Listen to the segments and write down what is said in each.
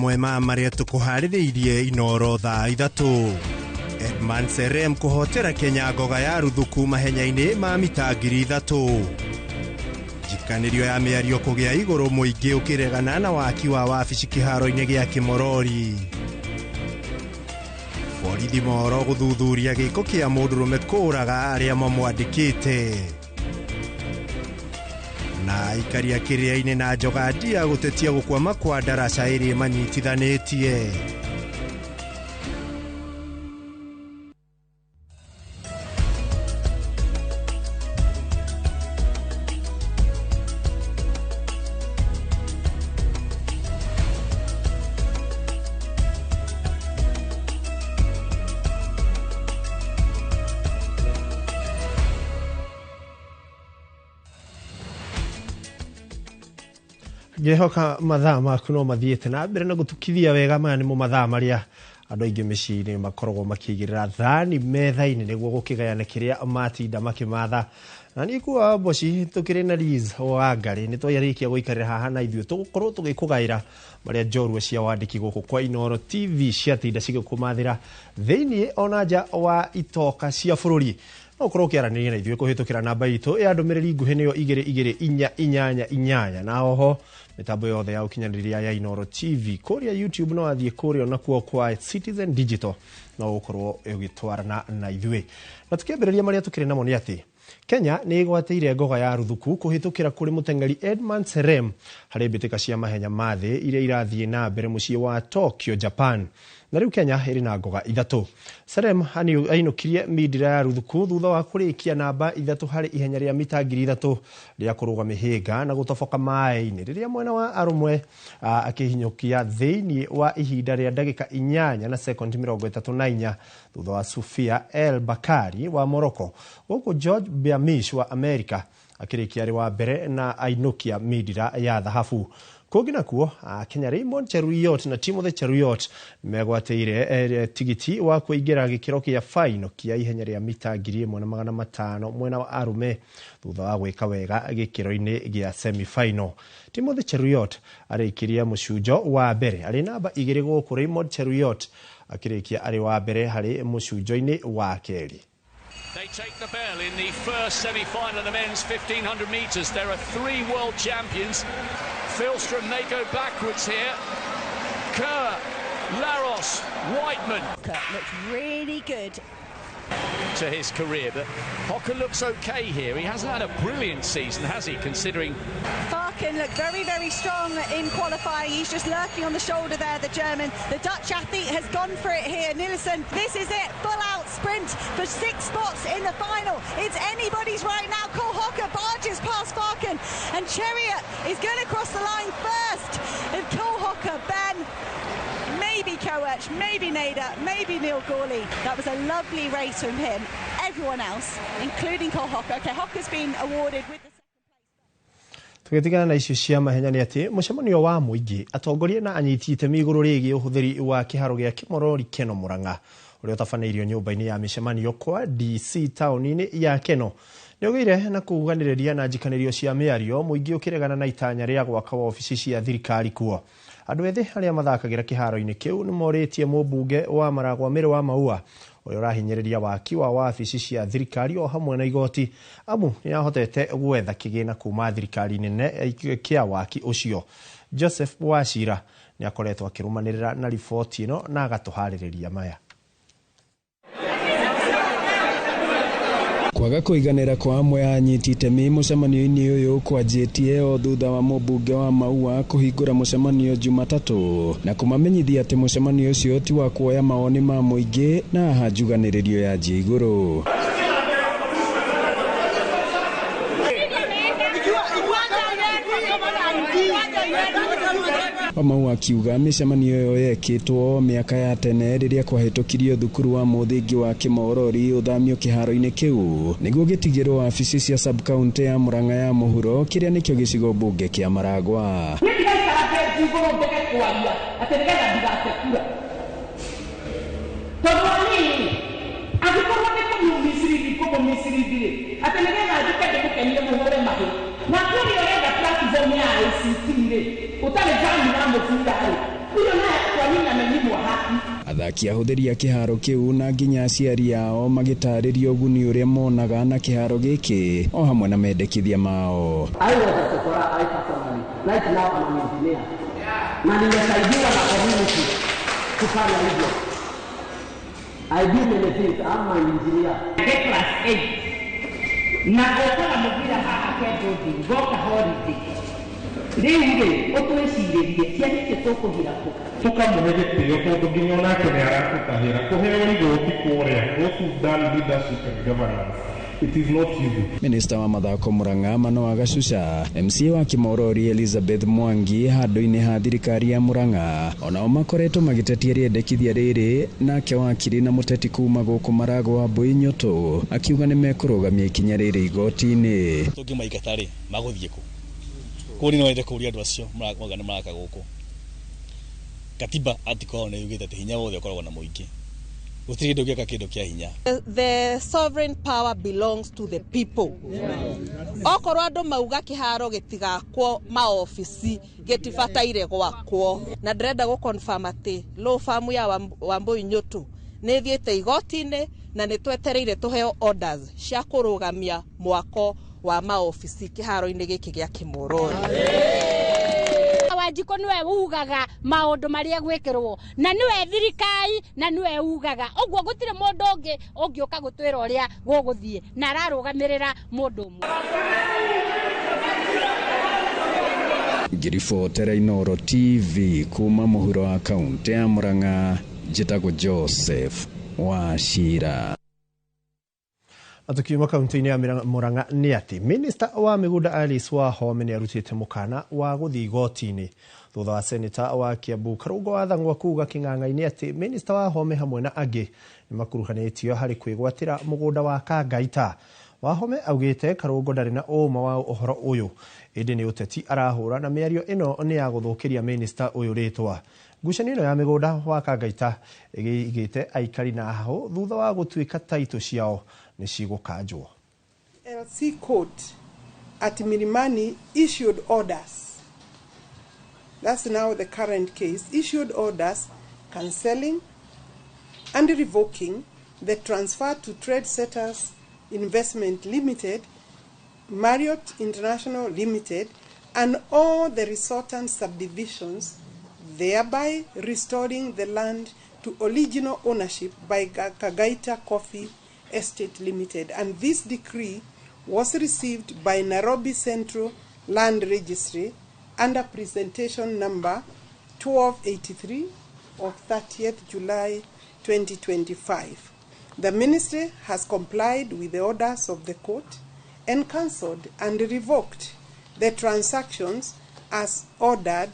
Mamwe ma marĩa tũkũharĩrĩirie Inoro thaa 3. Edmund Serem kũhotera Kenya ngoga ya ruthuku mahenya-inĩ ma mita 3,000. Njikanĩrio ya mĩario kũgĩa igũrũ mũingĩ ũkĩregana na waki wa wabici kĩharo-inĩ gĩa Kĩmorori. Borithi mohoro gũthuthuria gĩko kĩa mũndũrũme kũraga arĩa mamwandĩkĩte. Na aikaria kĩrĩa-inĩ na njogandia gũtetia gũkwama kwa ndaraca ĩrĩa manyitithanĩtie. Ngehoka mathaa maku no mathiĩte na mbere na gũtukithia wega. Maya nĩmo mathaa marĩa andũ aingĩ mĩciĩ-inĩ makoragwo makĩigĩrĩra thani metha-inĩ nĩguo gũkĩgayana kĩrĩa matinda makĩmatha. Na niĩ kuwa Mboci tũkĩrĩ na Liz Wangari nĩ twarĩkia gũikarĩra haha na ithuĩ tũgũkorwo tũgĩkũgaĩra marĩa njorua cia wandĩki gũkũ kwa Inooro TV ciatinda cigĩkũmathĩra thĩinĩ ona nja wa itoka cia bũrũri. No ũkorwo ũkĩaranĩria na ithuĩ kũhĩtũkĩra namba itũ ya ndũmĩrĩri nguhĩ nĩyo 22488 na oho mĩtambo yothe ya ũkinyanĩria ya Inooro TV kũrĩa YouTube no athiĩ kũrĩa onakuo kwa Citizen Digital no ũkorwo ũgĩtwarana na ithuĩ. Na tũkĩambĩrĩria marĩa tũkĩrĩ namo nĩ atĩ Kenya nĩ ĩgwatĩire ngoga ya ruthuku kũhĩtũkĩra kũrĩ mũteng'eri Edmund Serem harĩ mbĩtĩka cia mahenya ma thĩ iria irathiĩ na mbere mũciĩ wa Tokyo, Japan. Na rĩu Kenya ĩrĩ na ngoga 3. Serem ainũkirie mindira ya ruthuku thutha wa kũrĩkia namba 3 harĩ ihenya rĩa mita 3,000 rĩa kũrũga mĩhĩnga na gũtoboka maĩ-inĩ rĩrĩa mwena wa arũmwe akĩhinyũkia thĩinĩ wa ihinda rĩa ndagĩka 8 na sekondi 34 thutha wa Sofia El Bakari wa Morocco, gũkũ George Biamish wa America akĩrĩkia arĩ wa mbere na ainũkia mindira ya thahabu. Kũngĩ nakuo Kenya Raymond Cheruiyot na Timothy Cheruiyot megwatĩire tigiti wa kũingĩra gĩkĩro kĩa final kĩa ihenya rĩa mita 1,500 mwena wa arũme thutha wa gwĩka wega gĩkĩro-inĩ gĩa semi-final. Timothy Cheruiyot arĩkirie mũcunjo wa mbere arĩ namba 2 gũkũ Raymond Cheruiyot akĩrĩkia arĩ wa mbere harĩ mũcunjo-inĩ wa kerĩ. They take the bell in the first semi-final of the men's 1500 metres. There are 3 world champions. Philstrom may go backwards here. Kerr, Laros, Whiteman. Looked really good to his career, but Hocker looks okay here. He hasn't had a brilliant season, has he, considering... Farken looked very, very strong in qualifying. He's just lurking on the shoulder there, the German. The Dutch athlete has gone for it here. Nielsen, this is it. Full-out sprint for 6 spots in the final. It's anybody's right now. Cole Hocker barges past Farken, and Cheruiyot is going to cross the line first. And Cole Hocker, Ben, maybe Koech, maybe Nader, maybe Neil Gourley. That was a lovely race from him. Everyone else, including Cole Hocker. Okay, Hocker's been awarded with the Tũgĩtigana na icio cia mahenya nĩ atĩ mũcemanio wa mũingĩ atongoria na anyiti itemi igũrũ rĩgiĩ ũhũthĩri wa kĩharo gĩa Kĩmorori Keno Murang'a ũrĩa ũtabanĩirio nyũmba-inĩ ya mĩcemanio kwa DC taũni-inĩ ya Keno nĩũgĩire na kuganĩrĩria na njikanĩrio cia mĩario mũingĩ ũkĩregana na itanya rĩa gwaka wabici cia thirikari kuo. Andũ ethĩ arĩa mathakagĩra kĩharo-inĩ kĩu nĩmorĩtie mũmbunge wa Maragwa Mĩrĩ wa Maua ũrĩa ũrahinyĩrĩria waki wa wabici cia thirikari o hamwe na igoti amu nĩahotete gwetha kĩgĩna kuma thirikari nene kĩa waki ũcio. Joseph Wachira nĩakoretwo akĩrũmanĩrĩra na riboti ĩno na agatũharĩrĩria maya. Kwaga kũiganĩra kwa amwe a anyiti itemi mũcemanio-inĩ ũyũ kwanjĩtie o thutha wa mũmbunge wa Maua kũhingũra mũcemanio Jumatatũ na kũmamenyithia atĩ mũcemanio ũcio ti wa kuoya mawoni ma mũingĩ na haha njuganĩrĩrio yanjia igũrũ. Wamau akiuga mĩcemanio ĩyo yekĩtwo mĩaka ya tene rĩrĩa kwahĩtũkirio thukuru wa mũthingi wa Kĩmorori ũthamio kĩharo-inĩ kĩu nĩguo gĩtigĩrwo wabici cia sub-county ya Murang'a ya mũhuro kĩrĩa nĩkĩo gĩcigo mbunge kĩa Maragwa. Na Athaki ahũthĩri a kĩharo kĩu na nginya aciari ao magĩtarĩria ũguni ũrĩa monaga na kĩharo gĩkĩ o hamwe na mendekithia mao. I was a chokora, I personally. Right now I'm an engineer. Na nimesaidiwa na community kufanya hivyo. I do many things. I'm an engineer. Ndĩ class 8 na ngoka na mũbira haha ke boarding, ngoka holiday. Rĩu rĩ, ũtwĩcirĩrie ciana icio tũkũhira kũ? Tũkamũhe gĩtĩo tondũ nginya onake nĩ aratũtahĩra kũheo igoti kũrĩa. Those who've done leadership and governance, it is not easy. Minista wa mathako Murang'a Manoa Gacuca, MCA wa Kimorori Elizabeth Mwangi handũ-inĩ ha thirikari ya Murang'a onao makoretwo magĩtetia rĩendekithia rĩrĩ, nake wakiri na mũteti kuma gũkũ Maragwa Wambui Nyũtũ akiuga nĩ mekũrũgamia ikinya rĩrĩ igoti-inĩ. Tũngĩmaingata rĩ, magũthiĩ kũ? Kũu no wende kũũria andũ acio marauga nĩ maraka gũkũ. Katiba article nĩ yugĩte atĩ hinya wothe ũkoragwo na mũingĩ. Gũtirĩ kĩndũ gĩaka kĩndũ kĩa hinya. The sovereign power belongs to the people. Okorwo andũ mauga kĩharo gĩtigakwo maobici gĩtibataire gwakwo, na ndĩrenda gũ confirm atĩ law firm ya Wambui Nyũtũ nĩ ĩthiĩte igoti-inĩ na nĩ twetereire tũheo orders cia kũrũgamia mwako wa maobici kĩharo-inĩ gĩkĩ gĩa Kimorori. Wanjikũ nĩwe ugaga maũndũ marĩa gwĩkĩrwo na nĩwe thirikari na nĩwe ugaga ũguo, gũtirĩ mũndũ ũngĩ ũngĩũka gũtwĩra ũrĩa gũgũthiĩ na ararũgamĩrĩra mũndũ ũmwe. Ngĩribotera Inooro TV kuma mũhuro wa kaũntĩ ya Murang'a, njĩtagwo Joseph Wachira. Na tukiuma kaunti-inĩ ya Murang'a nĩ atĩ minista wa mĩgũnda Alice Wahome nĩ arutĩte mũkana wa gũthiĩ igoti-inĩ thutha wa seneta wa Kiambu Karũngo wa Thang'wa kuga kĩng'ang'a-inĩ atĩ minista Wahome hamwe na angĩ nĩ makuruhanĩtio harĩ kwĩgwatĩra mũgũnda wa Kangaita. Wahome augĩte Karũngo ndarĩ na ũma wa ũhoro ũyũ, ĩndĩ nĩ ũteti arahũra na mĩario ĩno nĩ ya gũthũkĩria minista ũyũ rĩtwa. Ngucanio ĩno ya mĩgũnda wa Kangaita ĩgĩte aikari na hahũ thutha wa gũtuĩka taitũ ciao nĩ cigũkanjwo. LC Court at Milimani issued orders. That's now the current case. Issued orders cancelling and revoking the transfer to Trade Setters Investment Limited, Marriott International Limited, and all the resultant subdivisions, thereby restoring the land to original ownership by Kagaita Coffee Estate Limited. And this decree was received by Nairobi Central Land Registry under presentation number 1283 of 30th July 2025. The ministry has complied with the orders of the court and cancelled and revoked the transactions as ordered,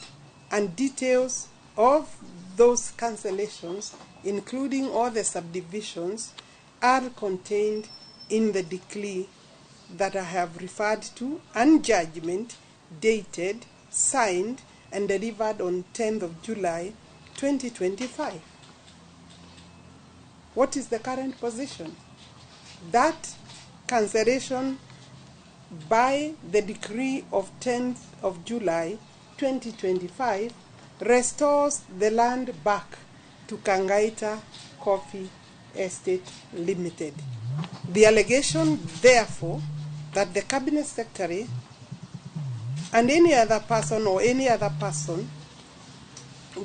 and details of those cancellations, including all the subdivisions, are contained in the decree that I have referred to and judgment dated, signed, and delivered on 10th of July 2025. What is the current position? That cancellation by the decree of 10th of July 2025 restores the land back to Kangaita Coffee Estate Limited. The allegation, therefore, that the Cabinet Secretary and any other person or any other person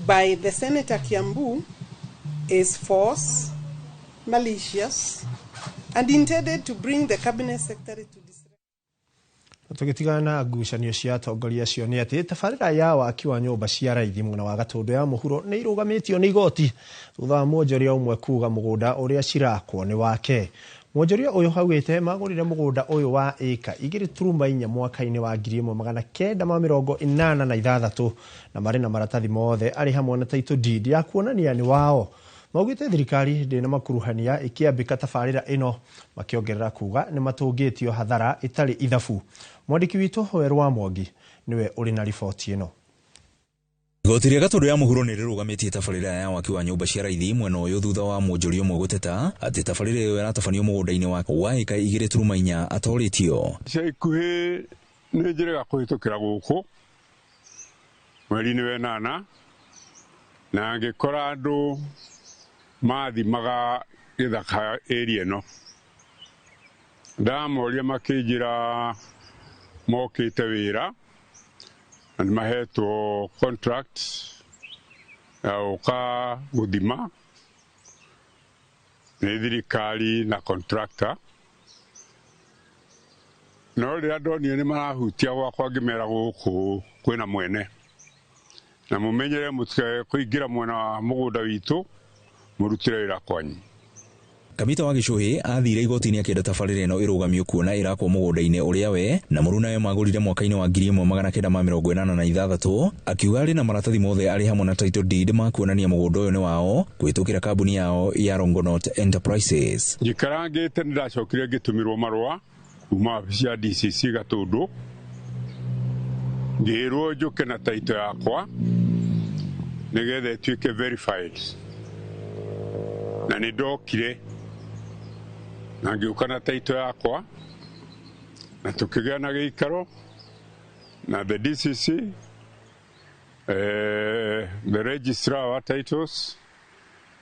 by the Senator Kiambu is false, malicious, and intended to bring the Cabinet Secretary to disrepute. Tũgĩtigana na ngucanio cia atongoria acio nĩ atĩ tabarĩra ya waki wa nyũmba cia raithi mwena wa Gatũndũ ya mũhuro nĩ irũgamĩtio nĩ igoti thutha wa mwonjoria ũmwe kuga mũgũnda ũrĩa cirakwo nĩ wake. Mwonjoria ũyũ augĩte magũrire mũgũnda ũyũ wa ĩka 2.4 mwaka-inĩ wa 1986 na marĩ na maratathi mothe arĩ hamwe na title deed ya kuonania nĩ wao. Maugĩte thirikari ndĩna makuruhania ĩkĩambĩka tabarĩra ĩno, makĩongerera kuga nĩ matũngĩtio hathara ĩtarĩ ithabu. Mwandĩki witũ Werũ wa Mwangi nĩwe ũrĩ na riboti ĩno. Igoti rĩa Gatũndũ ya mũhuro nĩ rĩrũgamĩtie tabarĩra ya waki wa nyũmba cia raithi mwena ũyũ thutha wa mwonjoria ũmwe gũteta atĩ tabarĩra ĩyo ĩratabanio mũgũnda-inĩ wa ĩka 2.4 atorĩtio. Ica ikuhĩ nĩ njĩrĩga kũhĩtũkĩra gũkũ mweri-inĩ wa 8 na ngĩkora andũ Mathimaga gĩthaka area ĩno. Ndamoria makĩnjĩra mokĩte wĩra na nĩ mahetwo contract ya gũka gũthima nĩ thirikari na contractor. No rĩrĩa ndonire nĩ marahutia gwakwa ngĩmera gũkũ kwĩna mwene na mũmenyere mũtikae kũingĩra mwena wa mũgũnda witũ mũrutĩre wĩra kwanyu. Kamita wa Gichuhi athire igoti-inĩ akĩenda tabarĩra ĩno ĩrũgamio kuona ĩrakwo mũgũnda-inĩ ũrĩa we na mũrunawe magũrire mwaka-inĩ wa 1986, akiuga arĩ na maratathi mothe arĩ hamwe na title deed ma kuonania mũgũnda ũyũ nĩ wao kũhĩtũkĩra kambuni yao ya Rongonot Enterprises. Njikarangĩte nĩ ndacokire ngĩtũmĩrwo marũa kuma wabici ya DCC Gatũndũ, ngĩrwo njũke na title yakwa nĩgetha ĩtuĩke verified, na nĩ ndokire na ngĩũka na title yakwa na tũkĩgĩa na gĩikaro na the DCC, the registrar wa titles,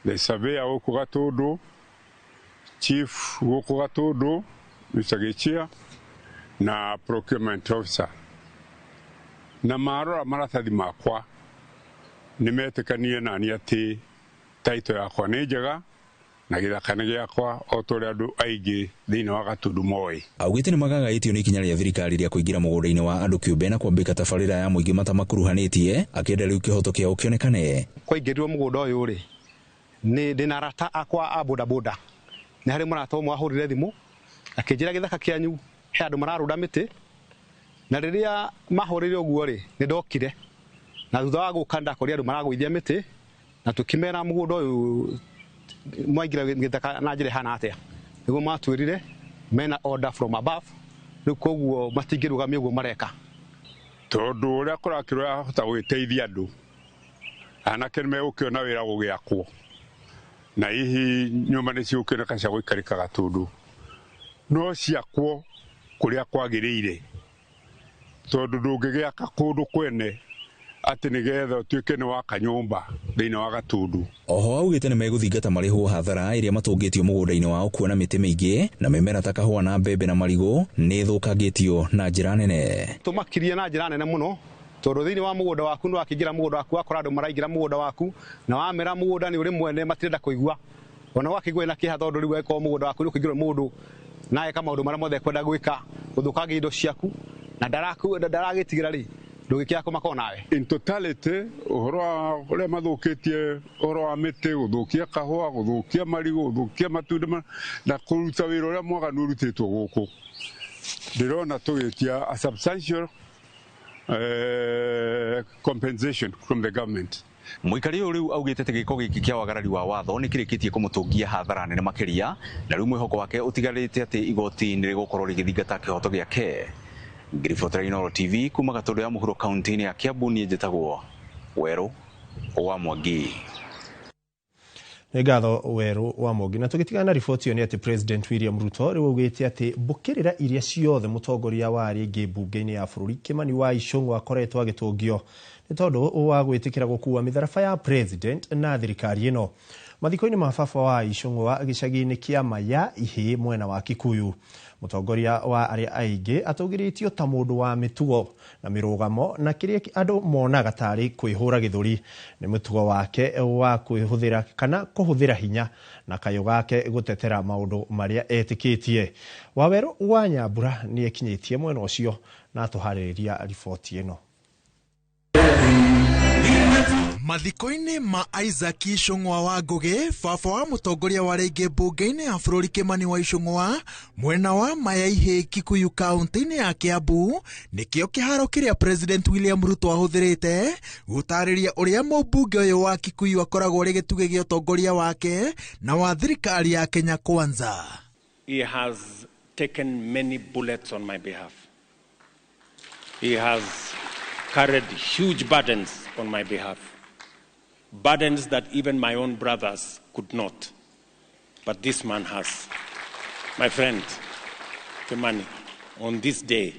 the surveyor gũkũ Gatũndũ, chief gũkũ Gatũndũ Mr. Gĩchia na procurement officer, na marora maratathi makwa nĩ metĩkanire nani atĩ title yakwa nĩ njega na gĩthaka nĩ gĩakwa o ta ũrĩa andũ aingĩ thĩinĩ wa Gatũndũ moĩ. Augĩte nĩ magagaĩtio nĩ ikinya rĩa thirikari rĩa kũingĩra mũgũnda-inĩ wa andũ kĩũmbe na kwambĩka tabarĩra ya mũingĩ matamakuruhanĩtie, akĩenda rĩu kĩhoto kĩao kĩonekane. Kwaingĩrirwo mũgũnda ũyũ rĩ, nĩ ndĩna arata akwa a bodaboda, nĩ harĩ mũrata ũmwe wahũrire thimũ akĩnjĩra gĩthaka kĩanyu he andũ mararũnda mĩtĩ, na rĩrĩa mahũrire ũguo rĩ, nĩ ndokire na thutha wa gũka ndakorire andũ maragũithia mĩtĩ na tũkĩmera mũgũnda ũyũ mwaingĩra gĩthaka na njĩra ĩhana atĩa, nĩguo matwĩrire mena order from above, rĩu koguo matingĩrũgamia ũguo mareka. Tondũ ũrĩa kũrakĩrwo yahota gũgĩteithia andũ, anake nĩ megũkĩona wĩra gũgĩakwo na hihi nyũmba nĩ cigũkĩoneka cia gũikarĩka Gatũndũ, no ciakwo kũrĩa kwagĩrĩire, tondũ ndũngĩgĩaka kũndũ kwene atĩ nĩgetha ũtuĩke nĩ waka nyũmba thĩinĩ wa Gatũndũ. Oho augĩte nĩ megũthingata marĩhwo hathara ĩrĩa matũngĩtio mũgũnda-inĩ wao kuona mĩtĩ mĩingĩ na mĩmera ta kahũa na mbembe na marigũ nĩ ĩthũkangĩtio na njĩra nene. Tũmakirie na njĩra nene mũno tondũ thĩinĩ wa mũgũnda waku nĩ wakĩingĩra mũgũnda waku wakora andũ maraingĩra mũgũnda waku na wamera mũgũnda nĩ ũrĩ mwene matirenda kũigua, ona wakĩigua na kĩeha tondũ rĩu angĩkorwo mũgũnda waku nĩ ũkũingĩrwo mũndũ na eka maũndũ marĩa mothe ekwenda gwĩka gũthũkangia indo ciaku na ndaragĩtigĩra rĩ, ndũgĩkĩaga kũmaka nawe. In totality ũhoro wa ũrĩa mathũkĩtie ũhoro wa mĩtĩ, gũthũkia kahũa, gũthũkia marigũ, gũthũkia matunda na kũruta wĩra ũrĩa mwaganu ũrutĩtwo gũkũ, ndĩrona tũgĩtia a substantial compensation from the government. Mũikari ũyũ rĩu augĩte atĩ gĩko gĩkĩ kĩa wagarari wa watho nĩ kĩrĩkĩtie kũmũtũngia hathara nene makĩria, na rĩu mwĩhoko wake ũtigarĩte atĩ igoti nĩ rĩgũkorwo rĩgĩthingata kĩhoto gĩake. Ngĩribotera Inooro TV kuma Gatũndũ ya Mũhuro kaunti-inĩ ya Kiambu, niĩ njĩtagwo Werũ wa Mwangi. Nĩ ngatho Werũ wa Mwangi. Na tũgĩtigana na riboti ĩyo nĩ atĩ President William Ruto rĩu augĩte atĩ mbũkĩrĩra iria ciothe mũtongoria wa arĩa aingĩ mbunge-inĩ ya bũrũri Kimani wa Ichung'wa akoretwo agĩtũngio nĩ tondũ wa gwĩtĩkĩra gũkua mĩtharaba ya president na thirikari ĩno. Mathiko-inĩ ma baba wa Ichung'wa gĩcagi-inĩ kĩa Maya Ihĩ mwena wa Kikuyu, mũtongoria wa arĩa aingĩ atũgĩrĩtio ta mũndũ wa mĩtugo na mĩrũgamo na kĩrĩa andũ monaga tarĩ kwĩhũra gĩthũri nĩ mũtugo wake wa kwĩhũthĩra kana kũhũthĩra hinya na kayũ gake gũtetera maũndũ marĩa etĩkĩtie. Wawerũ wa Nyambura nĩ ekinyĩtie mwena ũcio na atũharĩrĩria riboti ĩno. Mathiko-inĩ ma Isaac Ichung'wa wa Ngũgĩ, baba wa mũtongoria wa rĩngĩ mbunge-inĩ ya bũrũri Kimani wa Ichung'wa mwena wa Maya Ihĩ Kikuyu kaunti-inĩ ya Kiambu, nĩkĩo kĩharo kĩrĩa President William Ruto ahũthĩrĩte gũtarĩria ũrĩa mũmbunge ũyũ wa Kikuyu akoragwo arĩ gĩtugĩ gĩa ũtongoria wake na wa thirikari ya Kenya Kwanza. He has taken many bullets on my behalf. He has carried huge burdens on my behalf. Burdens that even my own brothers could not. But this man has. My friend, Kimani, on this day,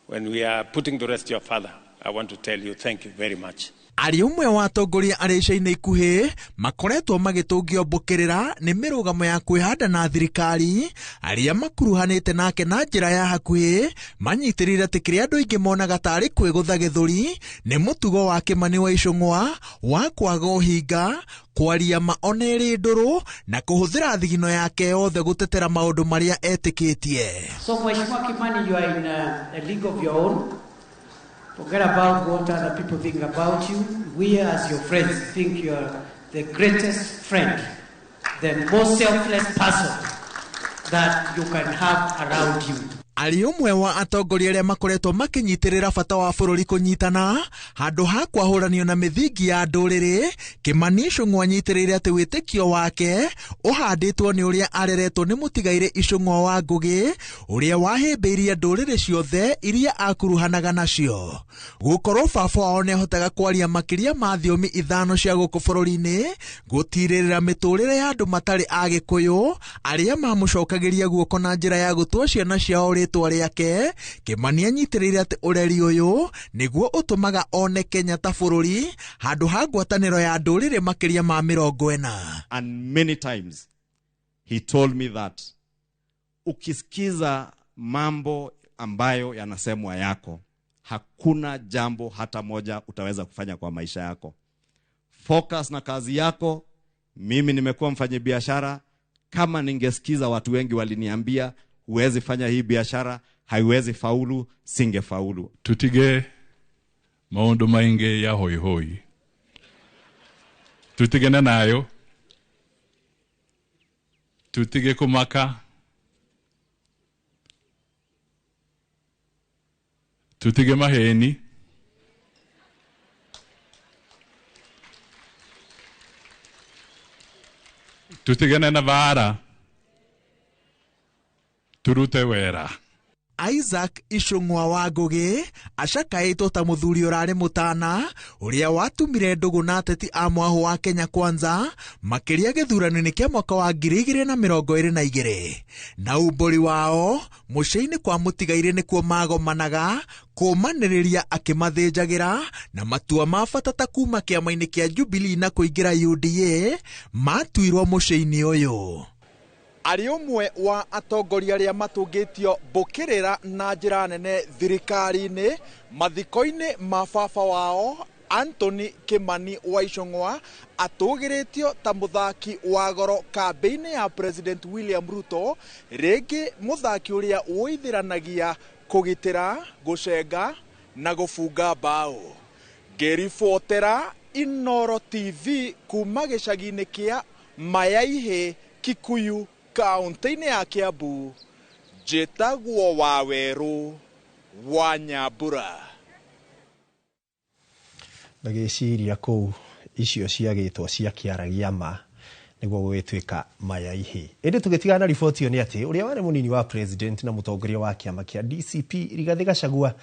when we are putting to rest your father, I want to tell you thank you very much. Arĩ ũmwe wa atongoria arĩa ica-inĩ ikuhĩ makoretwo magĩtũngio mbũkĩrĩra nĩ mĩrũgamo ya kwĩhanda na thirikari, arĩa makuruhanĩte nake na njĩra ya hakuhĩ manyitĩrĩire atĩ kĩrĩa andũ aingĩ monaga tarĩ kwĩgũtha gĩthũri nĩ mũtugo wa Kĩmani wa Icũng'wa wa kwaga ũhinga, kwaria ma ona ĩrĩ ndũrũ na kũhũthĩra thigino yake yothe gũtetera maũndũ marĩa etĩkĩtie. So Mheshimiwa Kimani, you are in a league of your own. Forget about what other people think about you. We as your friends think you are the greatest friend, the most selfless person that you can have around you. Arĩ ũmwe wa atongoria arĩa makoretwo makĩnyitĩrĩra bata wa bũrũri kũnyitana handũ ha kwahũranio na mĩthingi ya ndũrĩrĩ, Kĩmani Icũng'wa anyitĩrĩire atĩ wĩtĩkio wake ũhandĩtwo nĩ ũrĩa areretwo nĩ mũtigairĩ Icũng'wa wa Ngũgĩ, ũrĩa wahĩmbĩirie ndũrĩrĩ ciothe iria akuruhanaga nacio. Gũkorwo baba wao nĩahotaga kwaria makĩria ma thiomi 5 cia gũkũ bũrũri-inĩ, gũtirĩrĩra mĩtũrĩre ya andũ matarĩ a Gĩkũyũ arĩa mamũcokagĩria guoko na njĩra ya gũtua ciana ciao rĩtwa rĩake, Kĩmani anyitĩrĩire atĩ ũreri ũyũ nĩguo ũtũmaga one Kenya ta bũrũri handũ ha ngwatanĩro ya ndũrĩrĩ makĩria ma 40. And many times he told me that ukisikiza mambo ambayo yanasemwa yako, hakuna jambo hata moja utaweza kufanya kwa maisha yako. Focus na kazi yako. Mimi nimekuwa mfanyabiashara, kama ningesikiza watu wengi waliniambia huwezi fanya hii biashara, haiwezi faulu, singefaulu. Tutige maundu maingi ya hoi hoi, tutigane nayo, tutige kumaka, tutige maheni, tutigane na vara, turute wera. Isaac Icũng'wa wa Ngũgĩ acakaĩtwo ta mũthuri ũrarĩ mũtana ũrĩa watumire ndũgũ na ateti a mwahũ wa Kenya Kwanza makĩria gĩthurano-inĩ kĩa mwaka wa 2022. Na umbũri wao mũciĩ-inĩ kwa mũtigairĩ nĩkuo magomanaga kũmanĩrĩria akĩmathĩnjagĩra na matua ma bata ta kuma kĩama-inĩ kĩa Jubilee na kũingĩra UDA matuirwo mũciĩ-inĩ ũyũ. Arĩ ũmwe wa atongoria arĩa matũngĩtio mbũkĩrĩra na njĩra nene thirikari-inĩ mathiko-inĩ ma baba wao Anthony Kimani wa Icũng'wa atũgĩrĩtio ta mũthaki wa goro kambĩ-inĩ ya President William Ruto, rĩngĩ mũthaki ũrĩa ũithĩranagia kũgitĩra, gũcenga na gũbunga mbaũ. Ngĩribotera Inooro TV kuma gĩcagi-inĩ kĩa Mayaihĩ, Kikuyu, kaunti-inĩ ya Kiambu, njĩtagwo Wawerũ wa Nyambura. Ndagĩciria kũu icio ciagĩtwo cia kĩaragia ma nĩguo gũgĩtuĩka Mayaihĩ. Ĩndĩ tũgĩtigana na riboti ĩyo nĩ atĩ ũrĩa warĩ mũnini wa president na mũtongoria wa kĩama kĩa DCP Rigathĩ Gachagua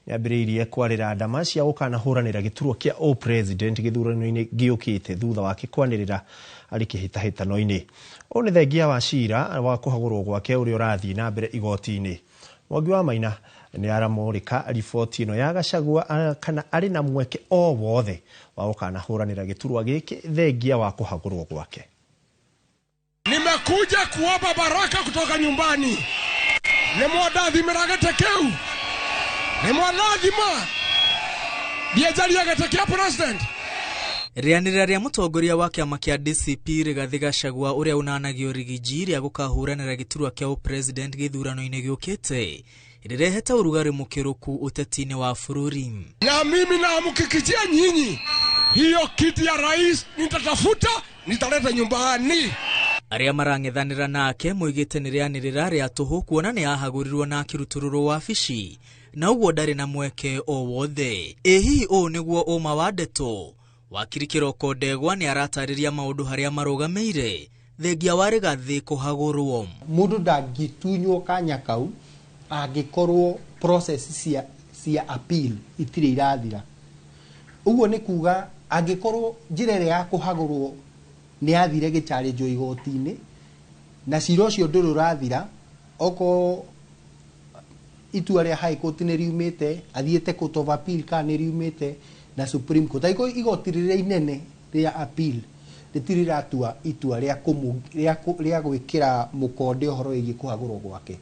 nĩambĩrĩirie kwarĩra ndama cia gũkanahũranĩra gĩturwa kĩa o president gĩthurano-inĩ gĩũkĩte thutha wake kwanĩrĩra arĩ kĩhĩtahĩtano-inĩ. Ũũ nĩ thengia wa cira wa kũhagũrwo gwake ũrĩa ũrathiĩ na mbere igoti-inĩ. Mwangi wa Maina nĩ aramũrĩka riboti ĩno ya Gachagua kana arĩ na mweke o wothe wa gũkanahũranĩra gĩturwa gĩkĩ thengia wa kũhagũrwo gwake. Nimekuja kuomba baraka kutoka nyumbani. Nimwadathimira gĩtĩ kĩu. Nimwadathima. Ndienjaria gĩtĩ kĩa president. Rĩanĩrĩra rĩa mũtongoria wa kĩama kĩa DCP Rigathĩ Gachagua ũrĩa ũnanagio rigiji rĩa gũkahũranĩra gĩturwa kĩa ũpresident gĩthurano-inĩ gĩũkĩte rĩrehete ũrugarĩ mũkĩrũku ũteti-inĩ wa bũrũri. Na mimi naamkikijia nyinyi, hiyo kiti ya rais nitatafuta, nitaleta nyumbani. Arĩa marang'ethanĩra nake moigĩte nĩ rĩanĩrĩra rĩa tũhũ kuona nĩ ahagũrirwo na akĩrutũrũrwo wabici na ũguo ndarĩ na mweke o wothe. Ĩ hihi ũũ nĩguo ũma wa ndeto? Wakiri Kĩroko Ndegwa nĩ aratarĩria maũndũ harĩa marũgamĩire thengia wa Rigathĩ kũhagũrwo. Mũndũ ndangĩtunywo kanya kau angĩkorwo process cia appeal itirĩ irathira. Ũguo nĩ kuga angĩkorwo njĩra ĩrĩa ya kũhagũrwo nĩ yathire gĩcharĩnjwo igoti-inĩ na cira ũcio ndũrĩ ũrathira, okorwo itua rĩa High Court nĩ riumĩte, athiĩte Court of Appeal kana nĩ riumĩte, Na Supreme Court angĩkorwo igoti rĩrĩa inene rĩa appeal rĩtirĩ rĩratua itua rĩa rĩa gwĩkĩra mũkonde ũhoro wĩgiĩ kũhagũrwo gwake,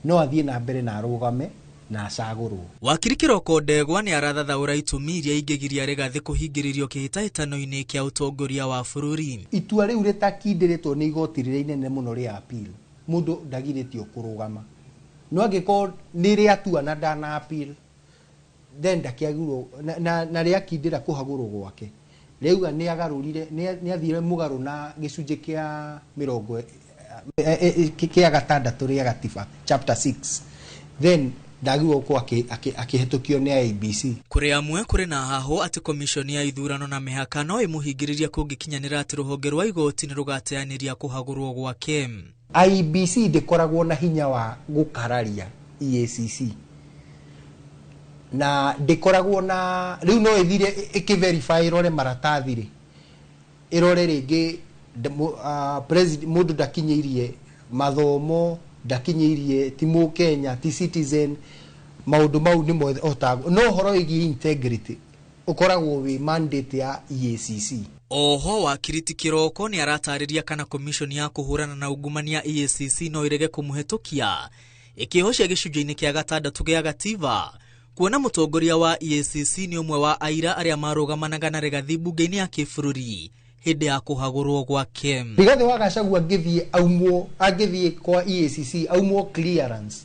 no athiĩ na mbere na arũgame na acagũrwo. Wakiri Kĩroko Ndegwa nĩ arathathaũra itũmi iria ingĩgiria Rigathĩ kũhingĩrĩrio kĩhĩtahĩtano-inĩ kĩa ũtongoria wa bũrũri. Itua rĩu rĩtakindĩrĩtwo nĩ igoti rĩrĩa inene mũno rĩa appeal, mũndũ ndagirĩtio kũrũgama, no angĩkorwo nĩ rĩatua na ndana appeal, then ndakĩagĩrĩirwo na rĩakindĩra kũhagũrwo gwake, rĩauga nĩ agarũrire, nĩ athire mũgarũ na gĩcunjĩ kĩa mĩrongo kĩa gatandatũ rĩa gatiba chapter 6, then ndagĩrĩirwo gũkorwo akĩhetũkio nĩ IEBC. Kũrĩ amwe kũrĩ na haho atĩ komishoni ya ithurano na mĩhaka no ĩmũhingĩrĩrie kũngĩkinyanĩra atĩ rũhonge rwa igoti nĩ rũgateanĩria kũhagũrwo gwake. IEBC ndĩkoragwo na hinya wa gũkararia EACC, na ndĩkoragwo na rĩu no ĩthire ĩkĩverify ĩrore maratathi rĩ, ĩrore rĩngĩ mũndũ ndakinyĩirie mathomo, ndakinyĩirie ti mũkenya, ti citizen, maũndũ mau nĩmo ĩhotaga. No ũhoro wĩgiĩ integrity ũkoragwo wĩ mandate ya EACC. Oho wakiri ti Kĩroko nĩ aratarĩria kana komishoni ya kũhũrana na ungumania EACC no ĩrege kũmũhetũkia ĩkĩhocia gĩcunjĩ-inĩ kĩa gatandatũ gĩa gatiba, kuona mũtongoria wa EACC nĩ ũmwe wa aira arĩa marũgamanaga na Rigathĩ mbunge-inĩ ya kĩbũrũri hĩndĩ ya kũhagũrwo gwake. Rigathĩ wa Gachagua angĩthiĩ aumwo, angĩthiĩ kwa EACC aumwo clearance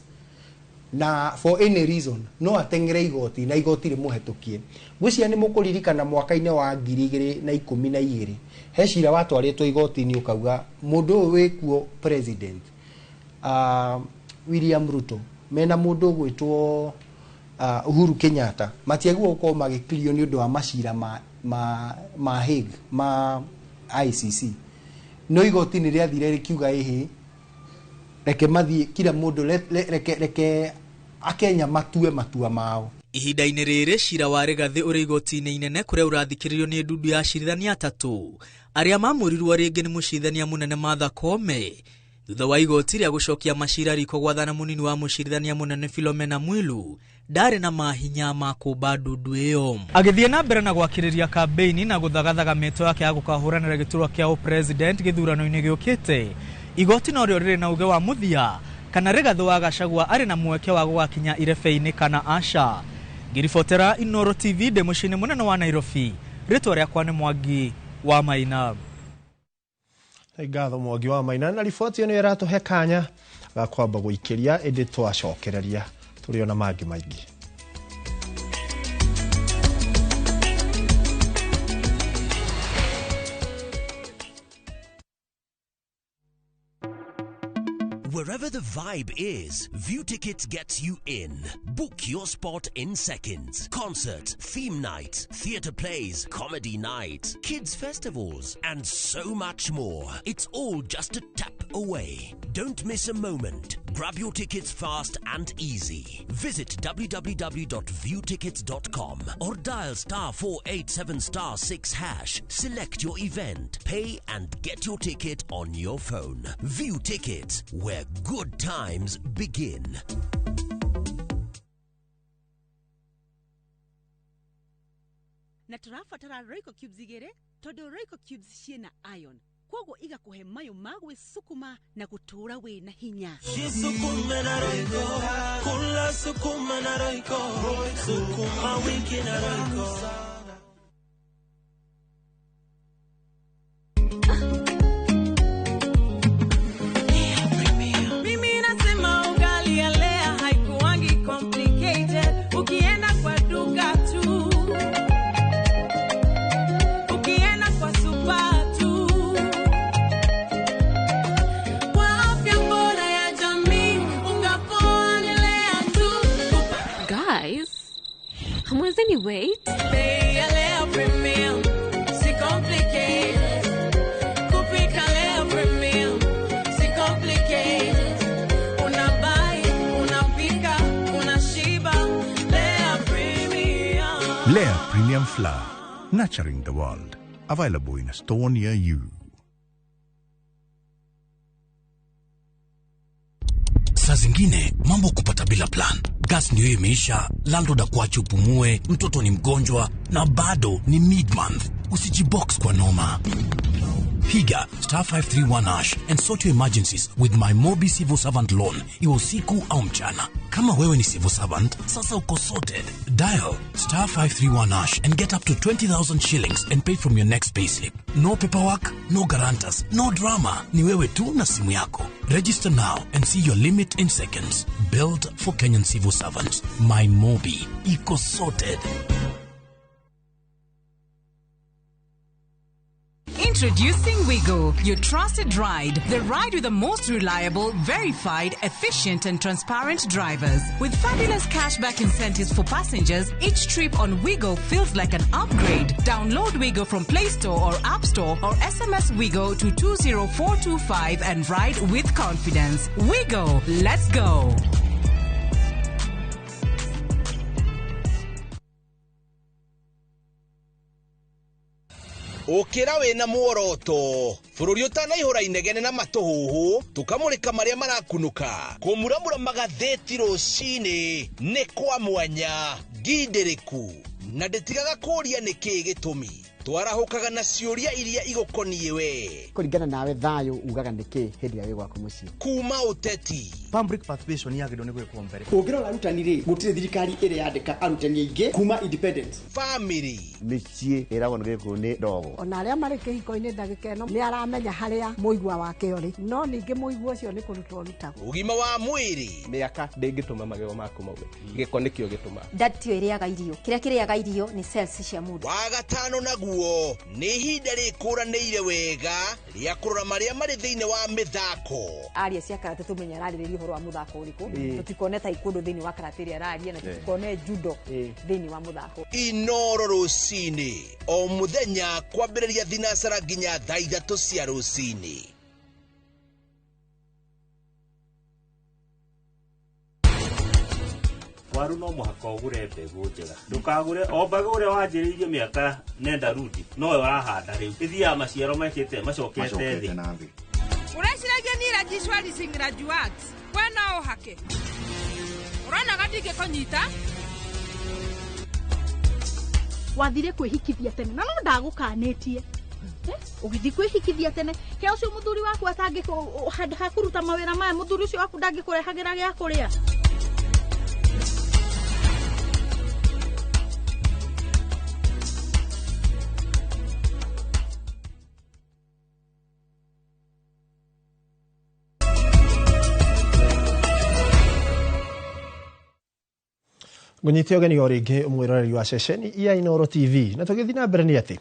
na for any reason no ateng'ere igoti na igoti rĩmũhetũkie. Ngwĩciria nĩ mũkũririkana mwaka-inĩ wa 2012 he cira watwarĩtwo igoti-inĩ ũkauga mũndũ ũyũ wĩkuo president William Ruto mena mũndũ ũgwĩtwo Uhuru Kenyatta matiagĩrĩirwo gũkorwo magĩkirio nĩ ũndũ wa macira ma Hague ma ICC. No igoti nĩ rĩathire rĩkiuga ĩhĩ, reke mathiĩ kila mũndũ, reke akenya matue matua mao. Ihinda-inĩ rĩrĩ cira wa Rigathĩ ũrĩ igoti-inĩ inene kũrĩa ũrathikĩrĩrio nĩ ndundu ya acirithania atatũ arĩa mamũrirwo rĩngĩ nĩ mũcirithania mũnene Martha Koome thutha wa igoti rĩa gũcokia macira riko gwathana mũnini wa mũcirithania mũnene Philomena Mwilu ndarĩ na mahinya ma kũmba ndundu ĩyo. Agĩthiĩ na mbere na gwakĩrĩria kambeini na gũthagathaga mĩto yake ya gũkahũranĩra gĩturwa kĩa ũpresident gĩthurano-inĩ gĩũkĩte, igoti norĩo rĩrĩ na uge wa mũthia kana Rigathĩ wa Gachagua arĩ na mweke wa gũgakinya irebe-inĩ kana aca. Ngĩribotera Inooro TV ndĩ mũciĩ-inĩ mũnene wa Nairobi, rĩtwa rĩakwa nĩ Mwangi wa Maina. Ngatho Mwangi wa Maina na riboti ĩno ĩratũhe kanya ga kwamba gũikĩria ĩndĩ twacokereria tũrĩ ona mangĩ maingĩ. Wherever the vibe is, View Tickets gets you in. Book your spot in seconds. Concert, theme night, theatre plays, comedy night, kids festivals, and so much more. It's all just a tap away. Don't miss a moment. Grab your tickets fast and easy. Visit www.viewtickets.com or dial *487*6#. Select your event, pay and get your ticket on your phone. View Tickets, where good times begin. Na tũrabatara Royco cubes igĩrĩ tondũ Royco cubes ciĩna iron, koguo igakũhe mayũ ma gwĩcukuma na gũtũũra wĩna hinya. Jisukume na Royco, kula sukuma na Royco, sukuma wiki na Royco. Mimi nasema ugali ya Lea haikuangi complicated. Ukienda kwa duka tu, ukienda kwa super tu. Kwa afya bora ya jamii, unga poa ni Lea tu. Guys, hamwezi wait? Bei ya Lea Premium, si complicated. Kupika Lea Premium, si complicated. Unabuy, unapika, unashiba. Lea Premium. Lea Premium Flour, nurturing the world. Available in a store near you. Saa zingine mambo kupata bila plan. Gas ndio imeisha, landlord akuache upumue, mtoto ni mgonjwa na bado ni mid-month. Usijibox kwa noma. Piga star 531 hash and sort your emergencies with my Mobi Civil Servant Loan, iwe usiku au mchana. Kama wewe ni civil servant, sasa uko sorted. Dial star 531 hash and get up to 20,000 shillings and pay from your next payslip. No paperwork, no guarantors, no drama. Ni wewe tu na simu yako. Register now and see your limit in seconds. Built for Kenyan civil servants. My Mobi. Iko sorted. Introducing Wigo, your trusted ride. The ride with the most reliable, verified, efficient, and transparent drivers. With fabulous cashback incentives for passengers, each trip on Wigo feels like an upgrade. Download Wigo from Play Store or App Store or SMS Wigo to 20425 and ride with confidence. Wigo, let's go. Ũkĩra wĩna muoroto bũrũri ũtanaihũra inegene na matũhũhũ tũkamũrĩka marĩa marakunũka kũmuramura magathĩti rũcinĩ nĩ kwa mwanya ngindĩrĩku na ndĩtigaga kũũria nĩkĩĩ gĩtũmi twarahũkaga na ciũria iria igũkoniĩ we kũringana nawe thayũ ugaga nĩkĩ hĩndĩ ĩrĩa wĩ gwaku mũciĩ kuma ũteti public participation yagĩrĩirwo nĩ gwĩkwo mbere ũngĩrora arutani rĩ gũtirĩ thirikari ĩrĩ yandĩka arutani aingĩ kuma independence family mĩciĩ ĩragwo nĩ gĩkũyũ nĩ ndogo ona arĩa marĩ kĩhiko-inĩ ndagĩka ĩno nĩ aramenya harĩa mũigua wake ũrĩ no ningĩ mũigua ũcio nĩ kũrutwo ũrutagwo ũgima wa mwĩrĩ mĩaka ndĩngĩtũma magego maku maume gĩko nĩkĩo gĩtũmaga ndatio ĩrĩaga irio kĩrĩa kĩrĩaga irio nĩ cells cia mũndũ wa gatano naguo nĩ ihinda rĩkũranĩire wega rĩa kũrora marĩa marĩ thĩinĩ wa mĩthako aria cia karate tũmenye ararĩrĩria ũhoro wa mũthako ũrĩkũ tũtikone taekwondo thĩinĩ wa karate ĩrĩa araria na tũtikone judo thĩinĩ wa mũthako Inoro rũcinĩ o mũthenya kwambĩrĩria thinacara nginya thaa 3 cia rũcinĩ. Waru no mũhaka ũgũre mbegũ njega ndũkagũre o mbegũ ũrĩa wanjĩrĩirie mĩaka nenda rudi nowe ũrahanda rĩu ĩthiaga maciaro mekĩte macokete thĩ ũreciragia ni rajishwarisingrajuat we no ũhake ũronaga ndingĩkũnyita wathire kwĩhikithia tene na no ndagũkanĩtie ũgĩthiĩ kwĩhikithia tene ke ũcio mũthuri waku atangĩ handũ ha kũruta mawĩra maya mũthuri ũcio waku ndangĩkũrehagĩra gĩa kũrĩa. Ngũnyite ũgeni o rĩngĩ mwĩroreri wa ceceni ya Inooro TV na tũgĩthiĩ na mbere nĩ atĩ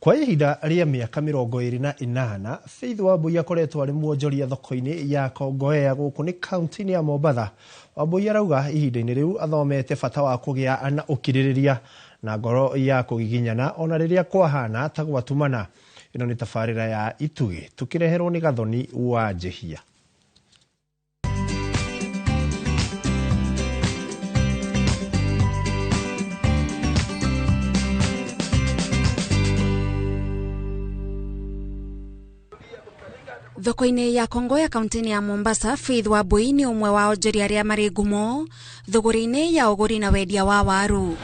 kwa ihinda rĩa mĩaka 28 Faith Wambui akoretwo arĩ mwonjoria thoko-inĩ ya Kongowea gũkũ nĩ kaunti-inĩ ya Mombatha. Wambui arauga ihinda-inĩ rĩu athomete bata wa kũgĩa na ũkirĩrĩria na ngoro ya kũgiginyana ona rĩrĩa kwahana ta gwatumana. Ĩno nĩ tabarĩra ya Itugĩ tũkĩreherwo nĩ Gathoni wa Njĩhia. Thoko-inĩ ya Kongowea kaunti-inĩ ya Mombasa, Faith Wambui nĩ ũmwe wa onjoria arĩa marĩ ngumo thũgũrĩ-inĩ ya ũgũri na wendia wa waru.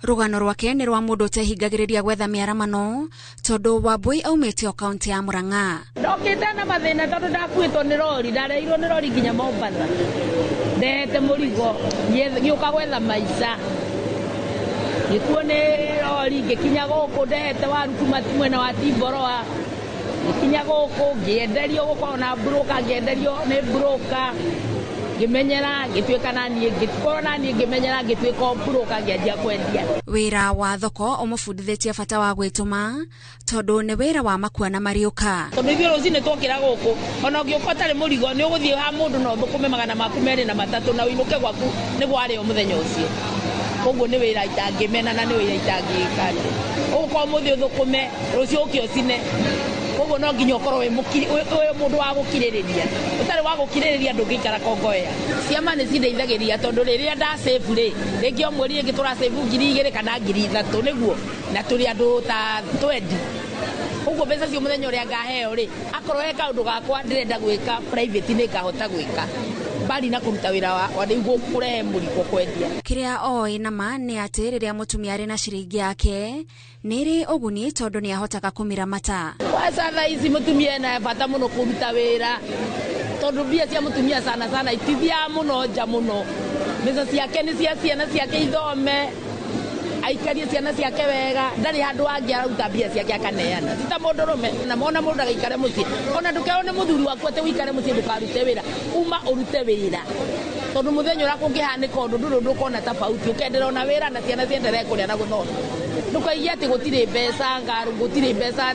Rũgano rwake nĩ rwa mũndũ ũtehingagĩrĩria gwetha mĩaramano tondũ Wambui aumĩte o kaunti ya Murang'a. Ndokĩte na mathĩna tondũ ndakuĩtwo nĩ rori, ndareirwo nĩ rori nginya Mombasa. Ndehete mũrigo ngĩũka gwetha maica. Ngĩkuo nĩ rori ngĩkinya gũkũ ndehete waru kuma mwena wa Timboroa. Nginya gũkũ ngĩenderio gũkorwo na broker ngĩenderio nĩ broker ngĩmenyera ngĩtuĩka na niĩ ngĩkorwo na niĩ ngĩmenyera ngĩtuĩka broker ngĩanjia kwendia. Wĩra wa thoko ũmũbundithĩtie bata wa gwĩtũma tondũ nĩ wĩra wa makua na mariũka. Tondũ ithuĩ rũcinĩ twokĩra gũkũ ona ũngĩũka ũtarĩ mũrigo nĩ ũgũthiĩ ha mũndũ na ũthũkũme 203 na ũinũke gwaku nĩguo arĩo mũthenya ũcio. Koguo nĩ wĩra itangĩmena na nĩ wĩra itangĩka atĩ ũgũkorwo mũthĩ ũthũkũme rũciũ ũke ũcine. Koguo no nginya ũkorwo wĩ mũndũ wa gũkirĩrĩria ũtarĩ wa gũkirĩrĩria ndũngĩikara Kongowea. Ciama nĩ cindeithagĩrĩria tondũ rĩrĩa ndasave rĩ rĩngĩ o mweri rĩngĩ tũrasave 2,000 kana 3,000 nĩguo na tũrĩ andũ ta 20 koguo mbeca cio mũthenya ũrĩa ngaheo rĩ akorwo he kaũndũ gakwa ndĩrenda gwĩka private nĩ ngahota gwĩka. Mbali na kũruta wĩra wakwa rĩu gũkũrehe mũrigo kwendia. Kĩrĩa oĩ nama nĩ atĩ rĩrĩa mũtumia arĩ na ciringi yake nĩ ĩrĩ ũguni tondũ nĩ ahotaga kũmĩramata. Kwanza thaa ici mũtumia ena bata mũno kũruta wĩra tondũ mbia cia mũtumia sana sana itithiaga mũno nja mũno. Mbeca ciake nĩ cia ciana ciake ithome, aikarie ciana ciake wega, ndarĩ handũ angĩ araruta mbia ciake akaneana. Ti ta mũndũrũme na mona mũndũ agaikare mũciĩ, ona ndũkerwo nĩ mũthuri waku atĩ ũikare mũciĩ ndũkarute wĩra, uma ũrute wĩra tondũ mũthenya ũrĩa kũngĩhanĩka ũndũ ndũrĩ ũndũ ũkona tofauti, ũkenderera ona wĩra na ciana cienderee kũrĩa na gũthoma. Ndũkaigie atĩ gũtirĩ mbeca ngaru, gũtirĩ mbeca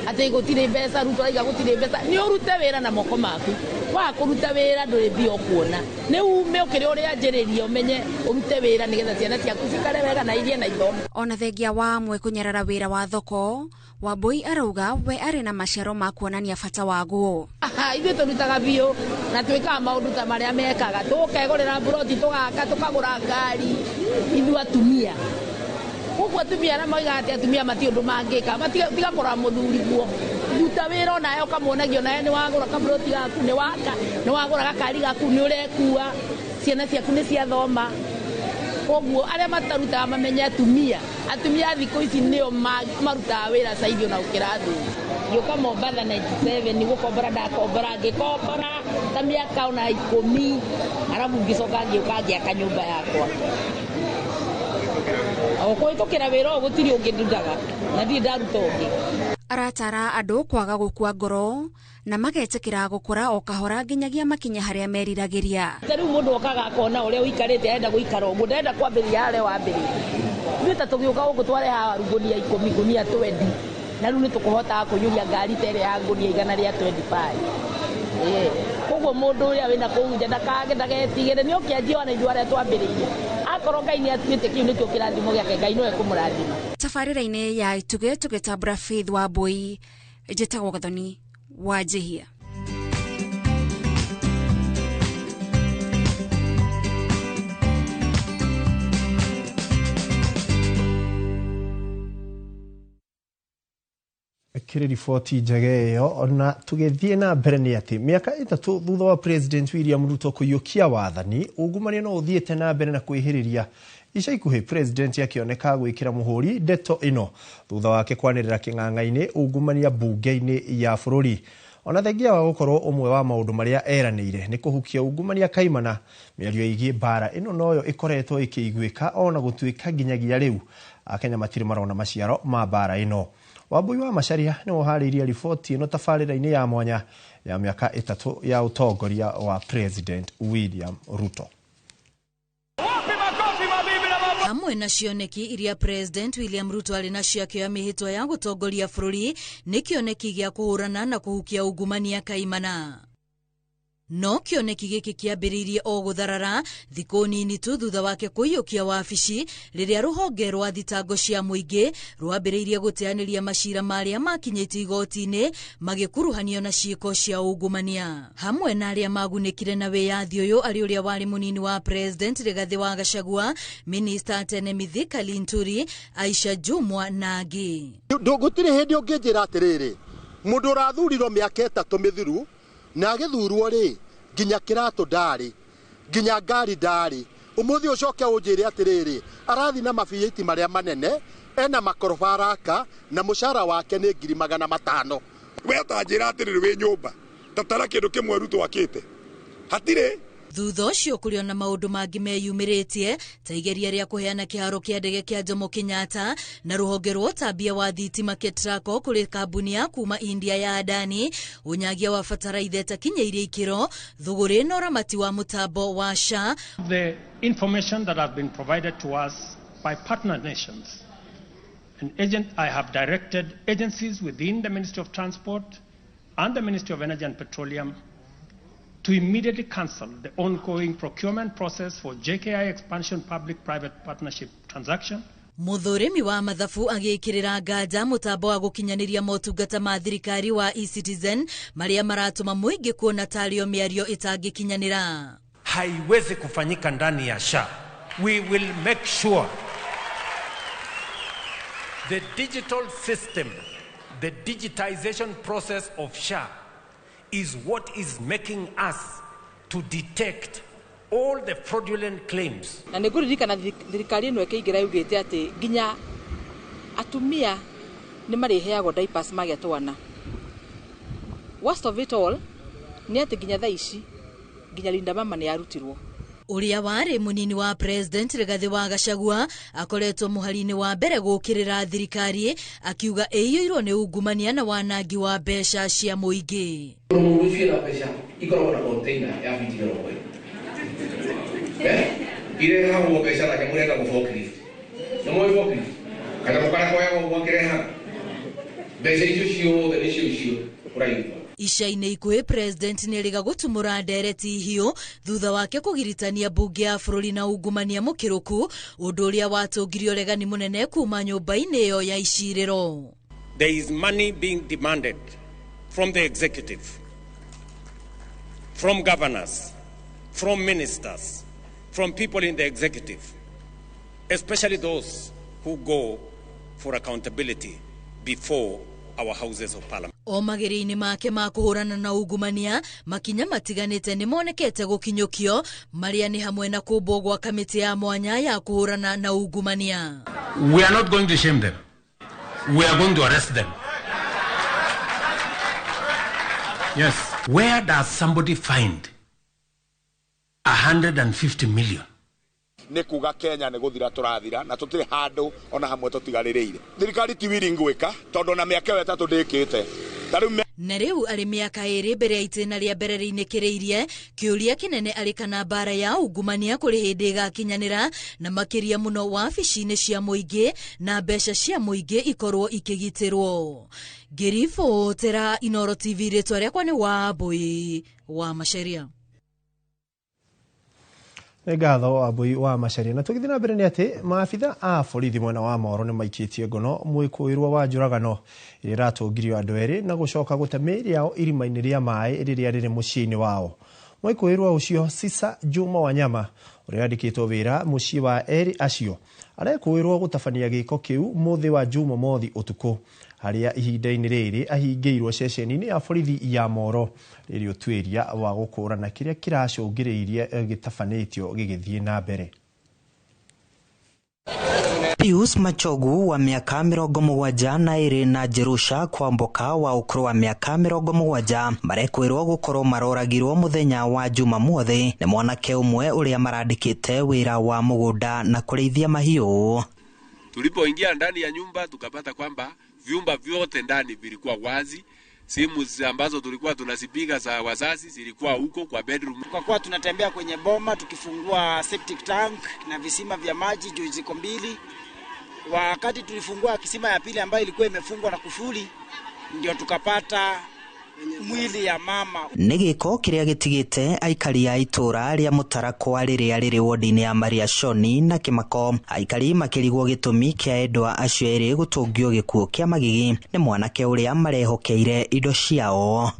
atĩ gũtirĩ mbeca, Ruto arauga gũtirĩ mbeca. Nĩ ũrute wĩra na moko maku, waga kũruta wĩra ndũrĩ mbia ũkuona. Nĩ ume ũkĩrĩ ũrĩa anjĩrĩria ũmenye ũrute wĩra nĩgetha ciana ciaku cikare wega na irie na ithomo. Ona thengia wa amwe kũnyarara wĩra wa thoko, Wambui arauga we arĩ na maciaro ma kuonania bata waguo. Ithuĩ tũrutaga biũ na twĩkaga maũndũ ta marĩa mekaga, tũkegũrĩra mburoti, tũgaka, tũkagũra ngari, ithuĩ atumia. Koguo atumia arĩa moigaga atĩ atumia matirĩ ũndũ mangĩka, tiga kũrora mũthuri guo. Ruta wĩra onawe ũkamuonagia onawe nĩ wagũra kaburoti gaku, nĩ waka, nĩ wagũra gakari gaku, nĩ ũrekua, ciana ciaku nĩ ciathoma. Koguo arĩa matarutaga mamenye atumia, atumia a thikũ ici nĩo marutaga wĩra caidi ona gũkĩra athuri. Ngĩũka Mombatha 97 gũkombora ndakombora, ngĩkombora ta mĩaka ona 10, arabu ngĩcoka ngĩũka ngĩaka nyũmba yakwa. O kũhĩtũkĩra wĩra ũyũ gũtirĩ ũngĩ ndutaga na ndirĩ ndaruta ũngĩ. Aratara andũ kwaga gũkua ngoro na magetĩkĩra gũkũra o kahora nginyagia makinye harĩa meriragĩria. Ta rĩu mũndũ okaga akona ũrĩa ũikarĩte arenda gũikara ũguo, ndarenda kwambĩrĩria harĩa wambĩrĩirie. Ithuĩ ta tũgĩũka gũkũ twarehaga waru ngũnia 10, ngũnia 20, na rĩu nĩ tũkũhotaga kũiyũria ngari ta ĩrĩa ya ngũnia 125. Koguo mũndũ ũrĩa wĩna kũu nja ndakage, ndagetigĩre, nĩ oke anjie ona ithuĩ arĩa twambĩrĩirie. Akorwo Ngai nĩ atuĩte kĩu nĩkĩo kĩrathimo gĩake, Ngai no ekũmũrathima. Tabarĩra-inĩ ya Itugĩ tũgĩtambũra Faith Wambui, njĩtagwo Gathoni wa Njihia. Kĩrĩ riboti njega ĩyo. Na tũgĩthiĩ na mbere nĩ atĩ mĩaka 3 thutha wa President William Ruto kũiyũkia wathani, ungumania no ũthiĩte na mbere na kwĩhĩrĩria. Ica ikuhĩ President akĩoneka gwĩkĩra mũhũri ndeto ĩno thutha wake kwanĩrĩra kĩng'ang'a-inĩ ungumania mbunge-inĩ ya bũrũri. Ona thengia wa gũkorwo ũmwe wa maũndũ marĩa eranĩire nĩ kũhukia ungumania kaimana, mĩario ĩgiĩ mbara ĩno noyo ĩkoretwo ĩkĩiguĩka ona gũtuĩka nginyagia rĩu Akenya matirĩ marona maciaro ma mbara ĩno. Wambui wa Macharia nĩ ũharĩirie riboti ĩno tabarĩra-inĩ ya mwanya ya mĩaka 3 ya ũtongoria wa President William Ruto. Hamwe na cioneki iria President William Ruto arĩ nacio akĩoya mĩhĩtwa ya gũtongoria bũrũri nĩ kĩoneki gĩa kũhũrana na kũhukia ungumania kaimana. No kĩoneki gĩkĩ kĩambĩrĩirie o gũtharara thikũ nini tu thutha wake kũiyũkia wabici rĩrĩa rũhonge rwa thitango cia mũingĩ rwambĩrĩirie gũteanĩria macira marĩa makinyĩte igoti-inĩ magĩkuruhanio na ciĩko cia ungumania. Hamwe na arĩa magunĩkire na wĩyathi ũyũ arĩ ũrĩa warĩ mũnini wa President Rigathĩ wa Gachagua, Minister tene Mithika Linturi, Aisha Jumwa na angĩ. Gũtirĩ hĩndĩ ũngĩnjĩra atĩrĩrĩ, mũndũ ũrathurirwo mĩaka 3 mĩthiru na agĩthurwo rĩ, nginya kĩratũ ndarĩ, nginya ngari ndarĩ, ũmũthĩ ũcoke ũnjĩre atĩrĩrĩ, arathi na mabiĩti marĩa manene, ena makoroba araka, na mũcara wake nĩ 500,000. We ũtanjĩra atĩrĩrĩ wĩ nyũmba, tatara kĩndũ kĩmwe Ruto akĩte. Hatirĩ. Thutha ũcio kũrĩ ona maũndũ mangĩ meyumĩrĩtie ta igeria rĩa kũheana kĩharo kĩa ndege kĩa Jomo Kenyatta na rũhonge rwa ũtambia wa thitima KETRACO kũrĩ kambuni ya kuma India ya Adani, ũnyagia wa bataraitha ĩtakinyĩirie ikĩro, thũgũrĩ na ũramati wa mũtambo wa SHA. The information that has been provided to us by partner nations, and I have directed agencies within the Ministry of Transport and the Ministry of Energy and Petroleum to immediately cancel the ongoing procurement process for JKI expansion public-private partnership transaction. Muthurimi wa mathabu agikirira nganja mutambo wa gukinyaniria motungata ma thirikari wa eCitizen maria maratuma muingi kuona tario miario itangikinyanira. Haiwezi kufanyika ndani ya SHA. We will make sure the digital system, the digitization process of SHA is what is making us to to detect all the fraudulent claims. Na nĩ ngũririkana thirikari ĩno ĩkĩingĩra yugĩte atĩ nginya atumia nĩ marĩheagwo diapers magĩa twana. Worst of it all nĩ atĩ nginya thaa ici nginya Linda Mama nĩ yarutirwo. Ũrĩa warĩ mũnini wa President Rigathĩ wa Gachagua akoretwo mũhari-inĩ wa mbere gũkĩrĩra thirikari akiuga ĩiyũirwo nĩ ungumania na wanangi wa mbeca cia mũingĩ. Mũndũ ũcio na mbeca ikoragwo na container ya fiti 40. Irehagwo mbeca na kanyamũ getagwo forklift. Nĩ mũĩ forklift? Kanyamũ karĩa koyagwo ũguo akĩrehaga. Mbeca icio ciothe nĩcio icio ũraigua. Ica-inĩ ikuhĩ President nĩerĩga gũtumũra ndereti hiũ thutha wake kũgiritania mbunge ya bũrũri na ungumania mũkĩrũku, ũndũ ũrĩa watũngirie ũregani mũnene kuma nyũmba-inĩ ĩyo ya icirĩro. There is money being demanded from the executive, from governors, from ministers, from people in the executive, especially those who go for accountability before our houses of parliament. O mageria-inĩ make ma kũhũrana na ungumania, makinya matiganĩte nĩ monekete gũkinyũkio, marĩa nĩ hamwe na kũmbwo gwa kamĩtĩ ya mwanya ya kũhũrana na ungumania. We are not going to shame them. We are going to arrest them. Yes. Where does somebody find 150 million? Nĩ kuga Kenya nĩ gũthira tũrathira na tũtirĩ handũ ona hamwe tũtigarĩrĩire. Thirikari ti willing gwĩka tondũ ona mĩaka ĩyo 3 ndĩkĩte. Na rĩu arĩ mĩaka 2 mbere ya itĩna rĩa mbere rĩinĩkĩrĩirie, kĩũria kĩnene arĩ kana mbara ya ungumania kũrĩ hĩndĩ ĩgakinyanĩra na makĩria mũno wabici-inĩ cia mũingĩ na mbeca cia mũingĩ ikorwo ikĩgitĩrwo. Ngĩribotera Inooro TV, rĩtwa rĩakwa nĩ Wambui wa Macharia. Nĩ ngatho Wambui wa Macharia. Na tũgĩthiĩ na mbere nĩ atĩ maabitha a borithi mwena wa Moro nĩ maikĩtie ngono mwĩkũĩrwo wa njũragano ĩrĩa ĩratũngirio andũ erĩ na gũcoka gũte mĩĩrĩ yao irima-inĩ rĩa maĩ rĩrĩa rĩrĩ mũciĩ-inĩ wao. Mwĩkũĩrwo ũcio Sisa Juma Wanyama ũrĩa wandĩkĩtwo wĩra mũciĩ wa erĩ acio arekũĩrwo gũtabania gĩko kĩu mũthĩ wa Jumamothi ũtukũ, harĩa ihinda-inĩ rĩrĩ ahingĩirwo ceceni-inĩ ya borithi ya Moro rĩrĩ ũtuĩria wa gũkũrana kĩrĩa kĩracũngĩrĩirie gĩtabanĩtio gĩgĩthiĩ na mbere. Pius Machogu wa miaka 72 na Jerusha Kwamboka wa ũkũrũ wa miaka 70 marekwĩrwo gũkorwo maroragirwo mũthenya wa Jumamothi nĩ mwanake ũmwe ũrĩa marandĩkĩte wĩra wa mũgũnda na kũrĩithia mahiũ. Tulipoingia ndani ya nyumba tukapata kwamba vyumba vyote ndani vilikuwa wazi. Simu ambazo tulikuwa tunasipiga za wazazi zilikuwa huko kwa bedroom. Tukakuwa tunatembea kwenye boma tukifungua septic tank na visima vya maji juu ziko mbili. Wakati tulifungua kisima ya pili ambayo ilikuwa imefungwa na kufuli, ndio tukapata mwili ya mama. Nĩ gĩko kĩrĩa gĩtigĩte aikari a itũra rĩa Mũtarakwa rĩrĩa rĩrĩ wodi-inĩ ya Maria Shoni na Kĩmako. Aikari makĩrigwo gĩtũmi kĩa endwa acio erĩ gũtũngio gĩkuũ kĩa magigi nĩ mwanake ũrĩa marehokeire indo ciao.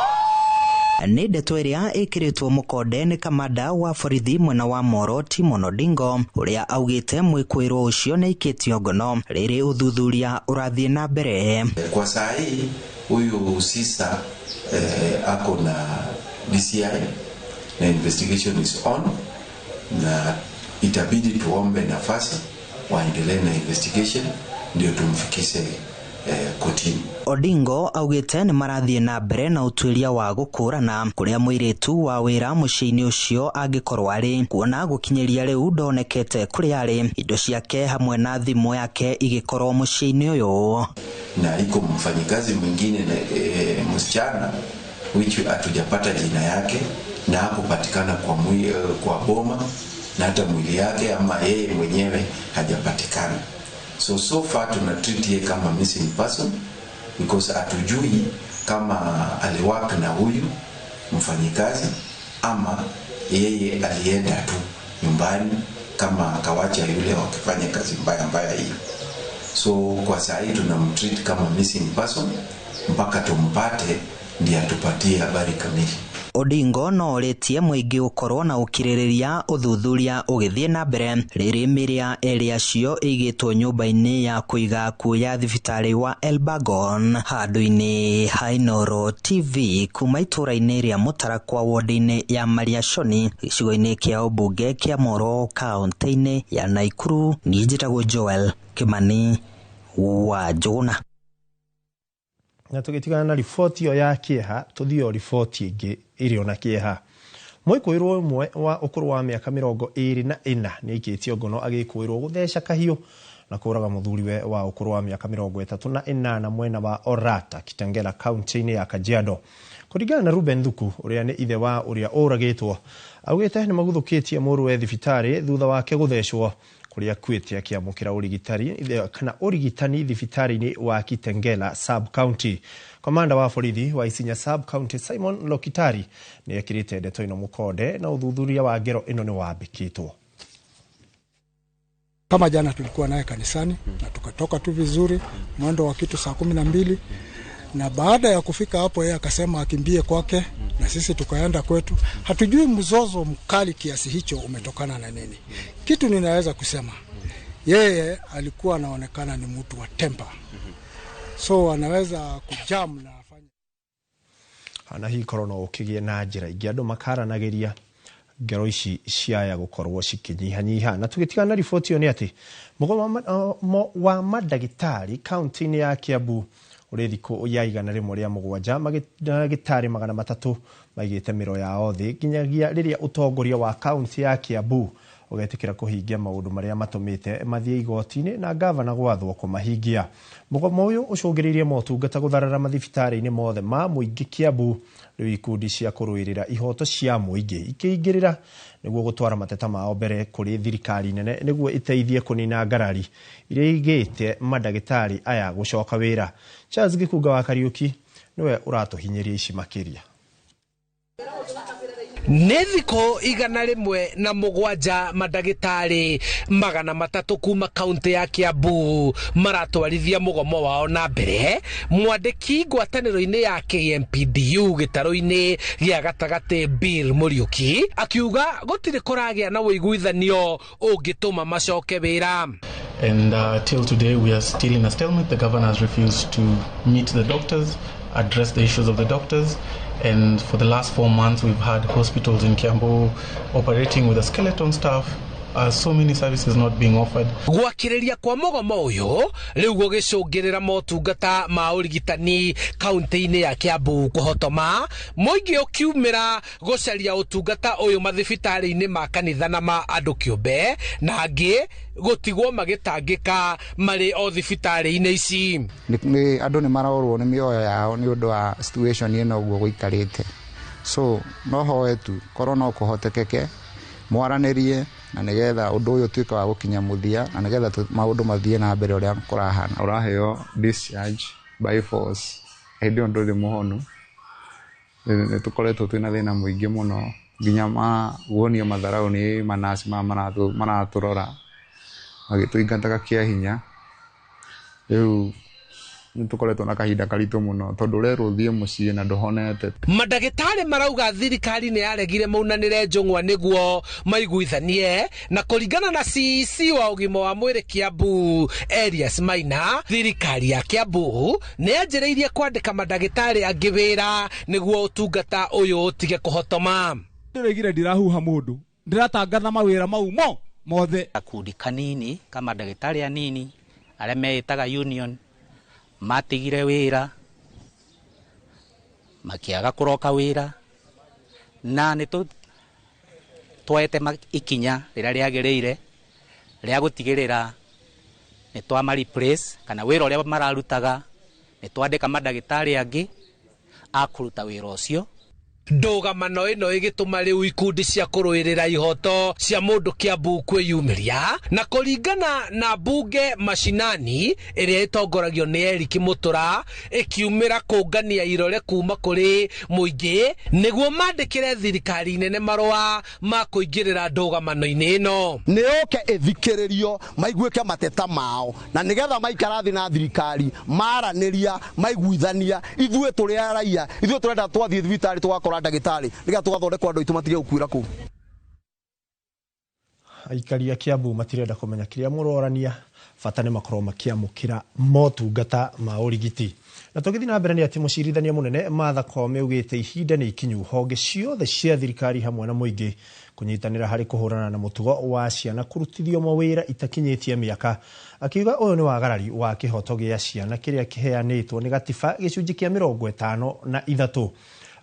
Nĩ ndeto ĩrĩa ĩkĩrĩtwo mũkonde nĩ kamanda wa borithi mwena wa Moro Timon Odingo ũrĩa augĩte mwĩkũĩrwo ũcio nĩ aikĩtio ngono rĩrĩ ũthuthuria ũrathiĩ na mbere. Kwa saa hii huyu Sisa ako na DCI na investigation is on, na itabidi tuombe nafasi waendelee na investigation ndio tumfikishe kotini. Odingo augĩte nĩ marathiĩ na mbere na ũtuĩria wa gũkũrana kũrĩa mũirĩtu wa wĩra mũciĩ-inĩ ũcio angĩkorwo arĩ, kuona gũkinyĩria rĩu ndonekete kũrĩa arĩ, indo ciake hamwe na thimũ yake igĩkorwo mũciĩ-inĩ ũyũ. Na iko mfanyikazi mwingine na msichana which hatujapata jina yake na hakupatikana kwa boma na hata mwili yake ama yeye mwenyewe hajapatikana. So far tuna treat yeye kama missing person because hatujui kama aliwaka na huyu mfanyikazi ama yeye alienda tu nyumbani kama akawacha yule wakifanya kazi mbaya mbaya hii. So kwa saa hii tunamtreat kama missing person mpaka tumpate ndiye atupatie habari kamili. Odingo no orĩtie mũingĩ gũkorwo na ũkirĩrĩria ũthuthuria ũgĩthiĩ na mbere rĩrĩ mĩĩrĩ ya erĩ acio ĩigĩtwo nyũmba-inĩ ya kũiga akuũ ya thibitarĩ wa Elbagon handũ-inĩ ha Inooro TV kuma itũũra-inĩ rĩa Mũtarakwa ward-inĩ ya Mariashoni gĩcigo-inĩ kĩa ũmbunge kĩa Moro kaũntĩ-inĩ ya Naikuru. Niĩ njĩtagwo Joel Kimani wa Njũgũna. Na tũgĩtigana na riboti ĩyo ya kĩeha, tũthiĩ o riboti ĩngĩ ĩrĩ ona kĩeha. Mwĩkũĩrwo ũmwe wa ũkũrũ wa mĩaka 24 nĩ aikĩtio ngono agĩkũĩrwo gũtheca kahiũ na kũraga mũthuriwe wa ũkũrũ wa mĩaka 38 mwena wa Orata, Kitengela, kaunti-inĩ ya Kajiado. Kũringana na Ruben Thuku ũrĩa nĩ ithe wa ũrĩa ũragĩtwo, augĩte nĩ maguthũkĩtie mũrũwe thibitarĩ thutha wake gũthecwo kũrĩa akuĩte akĩamũkĩra ũrigitani kana ũrigitani thibitarĩ-inĩ wa Kitengela sub county. Komanda wa borithi wa Isinya sub county Simon Lokitari nĩ ekĩrĩte ndeto ĩno mũkonde na ũthuthuria wa ngero ĩno nĩ wambĩkĩtwo. Kama jana tulikuwa naye kanisani na tukatoka tu vizuri mwendo wa kitu saa 12, na baada ya kufika hapo yeye akasema akimbie kwake na sisi tukaenda kwetu. Hatujui mzozo mkali kiasi hicho umetokana na nini. Kitu ninaweza kusema, yeye alikuwa anaonekana ni mtu wa temper, so anaweza kujam na afanye ana hihi korwo no ũkĩgĩe na njĩra ingĩ andũ makaranagĩria ngero ici ciaya gũkorwo cikĩnyihanyiha. Na tũgĩtigana na riboti ĩyo nĩ atĩ mũgomo wa mandagĩtarĩ kaunti-inĩ ya Kiambu ũrĩ thikũ ya 107, mandagĩtarĩ 300 maigĩte mĩro yao thĩ nginyagia rĩrĩa ũtongoria wa kaunti ya Kiambu ũgetĩkĩra kũhingia maũndũ marĩa matũmĩte mathiĩ igoti-inĩ na gavana gwathwo kũmahingia. Mũgomo ũyũ ũcũngĩrĩirie motungata gũtharara mathibitarĩ-inĩ mothe ma mũingĩ Kiambu, rĩu ikundi cia kũrũĩrĩra ihoto cia mũingĩ ikĩingĩrĩra nĩguo gũtwara mateta mao mbere kũrĩ thirikari nene nĩguo ĩteithie kũnina ngarari iria igĩte mandagĩtarĩ aya gũcoka wĩra. Charles Gĩkunga wa Kariũki nĩwe ũratũhinyĩria ici makĩria. Nĩ thikũ 107 mandagĩtarĩ 300 kuma kaunti ya Kiambu maratwarithia mũgomo wao na mbere. Mwandĩki ngwatanĩro-inĩ ya KMPDU gĩtarũ-inĩ gĩa gatagatĩ Bill Mũriũki akiuga gũtirĩ kũragĩa na ũiguithanio ũngĩtũma macoke wĩra. And till today we are still in a stalemate. The governor has refused to meet the doctors, address the issues of the doctors. And for the last 4 months, we've had hospitals in Kiambu operating with a skeleton staff, so many services not being offered. Gwakĩrĩria kwa mũgomo ũyũ rĩu gũgĩcũngĩrĩra motungata ma ũrigitani kaunti-inĩ ya Kiambu kũhotoma, mũingĩ ũkiumĩra gũcaria ũtungata ũyũ mathibitarĩ-inĩ ma kanitha na ma andũ kĩũmbe, na angĩ gũtigwo magĩtangĩka marĩ o thibitarĩ-inĩ ici. Andũ nĩ marorwo nĩ mĩoyo yao nĩ ũndũ wa situation ĩno ũguo gũikarĩte, so no hoe tu korwo no kũhotekeke mwaranĩrie na nĩgetha ũndũ ũyũ ũtuĩke wa gũkinya mũthia na nĩgetha maũndũ mathiĩ na mbere ũrĩa kũrahana. Ũraheo discharge by force hĩndĩ ĩyo ndũrĩ mũhonu. Nĩ tũkoretwo twĩna thĩna mũingĩ mũno nginya guonio matharau nĩ manaci maratũrora magĩtũingataga kĩa hinya. Rĩu nĩ tũkoretwo na kahinda karitũ mũno tondũ ũrerwo ũthiĩ mũciĩ na ndũhonete. Mandagĩtarĩ marauga thirikari nĩ yaregire maunanĩre njũng'wa nĩguo maiguithanie, na kũringana na CEC wa ũgima wa mwĩrĩ Kiambu Elias Maina, thirikari ya Kiambu nĩ yanjĩrĩirie kwandĩka mandagĩtarĩ angĩ wĩra nĩguo ũtungata ũyũ ũtige kũhotoma. Ndĩroigire ndirahuha mũndũ, ndĩratangatha mawĩra mau mo mothe. Gakundi kanini ka mandagĩtarĩ anini arĩa meĩtaga union matigire wĩra makiaga kũroka wĩra, na nĩ twoete ikinya rĩrĩa rĩagĩrĩire rĩa gũtigĩrĩra nĩ twama replace kana wĩra ũrĩa mararutaga nĩ twandĩka mandagĩtarĩ angĩ a kũruta wĩra ũcio. Ndũgamano ĩno ĩgĩtũma rĩu ikundi cia kũrũĩrĩra ihoto cia mũndũ Kiambu kwĩyumĩria, na kũringana na mbunge mashinani ĩrĩa ĩtongoragio nĩ Eric Mũtũra ĩkiumĩra kũngania irore kuma kũrĩ mũingĩ nĩguo mandĩkĩre thirikari nene marũa ma kũingĩrĩra ndũgamano-inĩ ĩno. Nĩ yũke ĩthikĩrĩrio maiguĩke mateta mao, na nĩgetha maikara thĩ na thirikari maranĩria maiguithania. Ithuĩ tũrĩ araiya, ithuĩ tũrenda twathiĩ thibitarĩ tũgakora tũkagũra ndagĩtarĩ nĩgetha tũgathondekwo andũ aitũ matige gũkuĩra kũu. Aikari a Kiambu matirenda kũmenya kĩrĩa mũrorania, bata nĩ makorwo makĩamũkĩra motungata ma ũrigiti. Na tũgĩthiĩ na mbere nĩ atĩ mũcirithania mũnene Martha Koome augĩte ihinda nĩ ikinyu honge ciothe cia thirikari hamwe na mũingĩ kũnyitanĩra harĩ kũhũrana na mũtugo wa ciana kũrutithio mawĩra itakinyĩtie mĩaka, akiuga ũyũ nĩ wagarari wa kĩhoto gĩa ciana kĩrĩa kĩheanĩtwo nĩ gatiba gĩcunjĩ kĩa 53.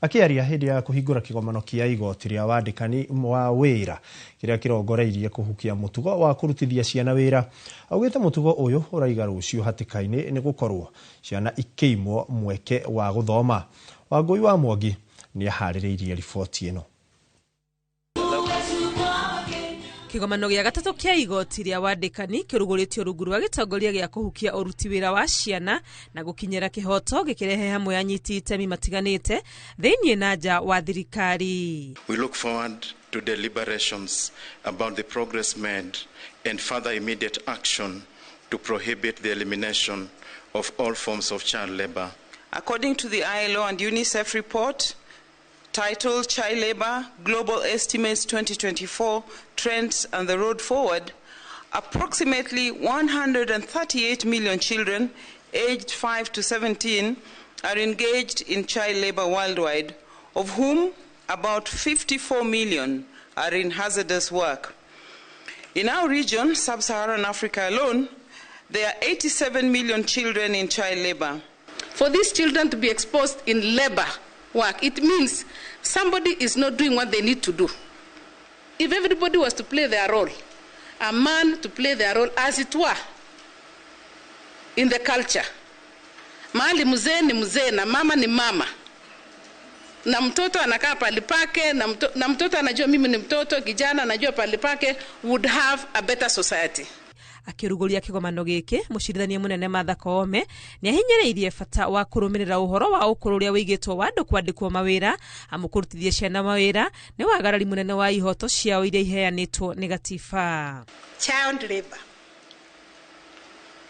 Akĩaria hĩndĩ ya kũhingũra kĩgomano kĩa igoti rĩa wandĩkani wa wĩra kĩrĩa kĩrongoreirie kũhukia mũtugo wa kũrutithia ciana wĩra, augĩte mũtugo ũyũ ũraiga rũciũ hatĩka-inĩ nĩ gũkorwo ciana ikĩimwo mweke wa gũthoma. Wangũi wa Mwangi nĩ aharĩrĩirie riboti ĩno. Kĩgomano gĩa gatatũ kĩa igoti rĩa wandĩkani kĩrugũrĩtio rungu rwa gĩtongoria gĩa kũhukia ũruti wĩra wa ciana na gũkinyĩra kĩhoto, gĩkĩrehe hamwe anyiti itemi matiganĩte thĩinĩ na nja wa thirikari. We look forward to deliberations about the progress made and further immediate action to prohibit the elimination of all forms of child labor. According to the ILO and UNICEF report titled Child Labor, Global Estimates 2024, Trends and the Road Forward, approximately 138 million children aged 5 to 17 are engaged in child labor worldwide, of whom about 54 million are in hazardous work. In our region, Sub-Saharan Africa alone, there are 87 million children in child labor. For these children to be exposed in labor work, it means somebody is not doing what they need to do. If everybody was to play their role, a man to play their role as it were in the culture. Mahali mzee ni mzee na mama ni mama. Na mtoto anakaa pali pake, na mtoto anajua mimi ni mtoto, kijana anajua pali pake, would have a better society. Akĩrugũria kĩgomano gĩkĩ, mũcirithania mũnene Martha Koome nĩahinyĩrĩirie bata wa kũrũmĩrĩra ũhoro wa ũkũrũ ũrĩa wĩigĩtwo wa andũ kwandĩkwo mawĩra, amu kũrutithia ciana mawĩra nĩ wagarari mũnene wa ihoto ciao iria iheanĩtwo nĩ gatiba. Child labor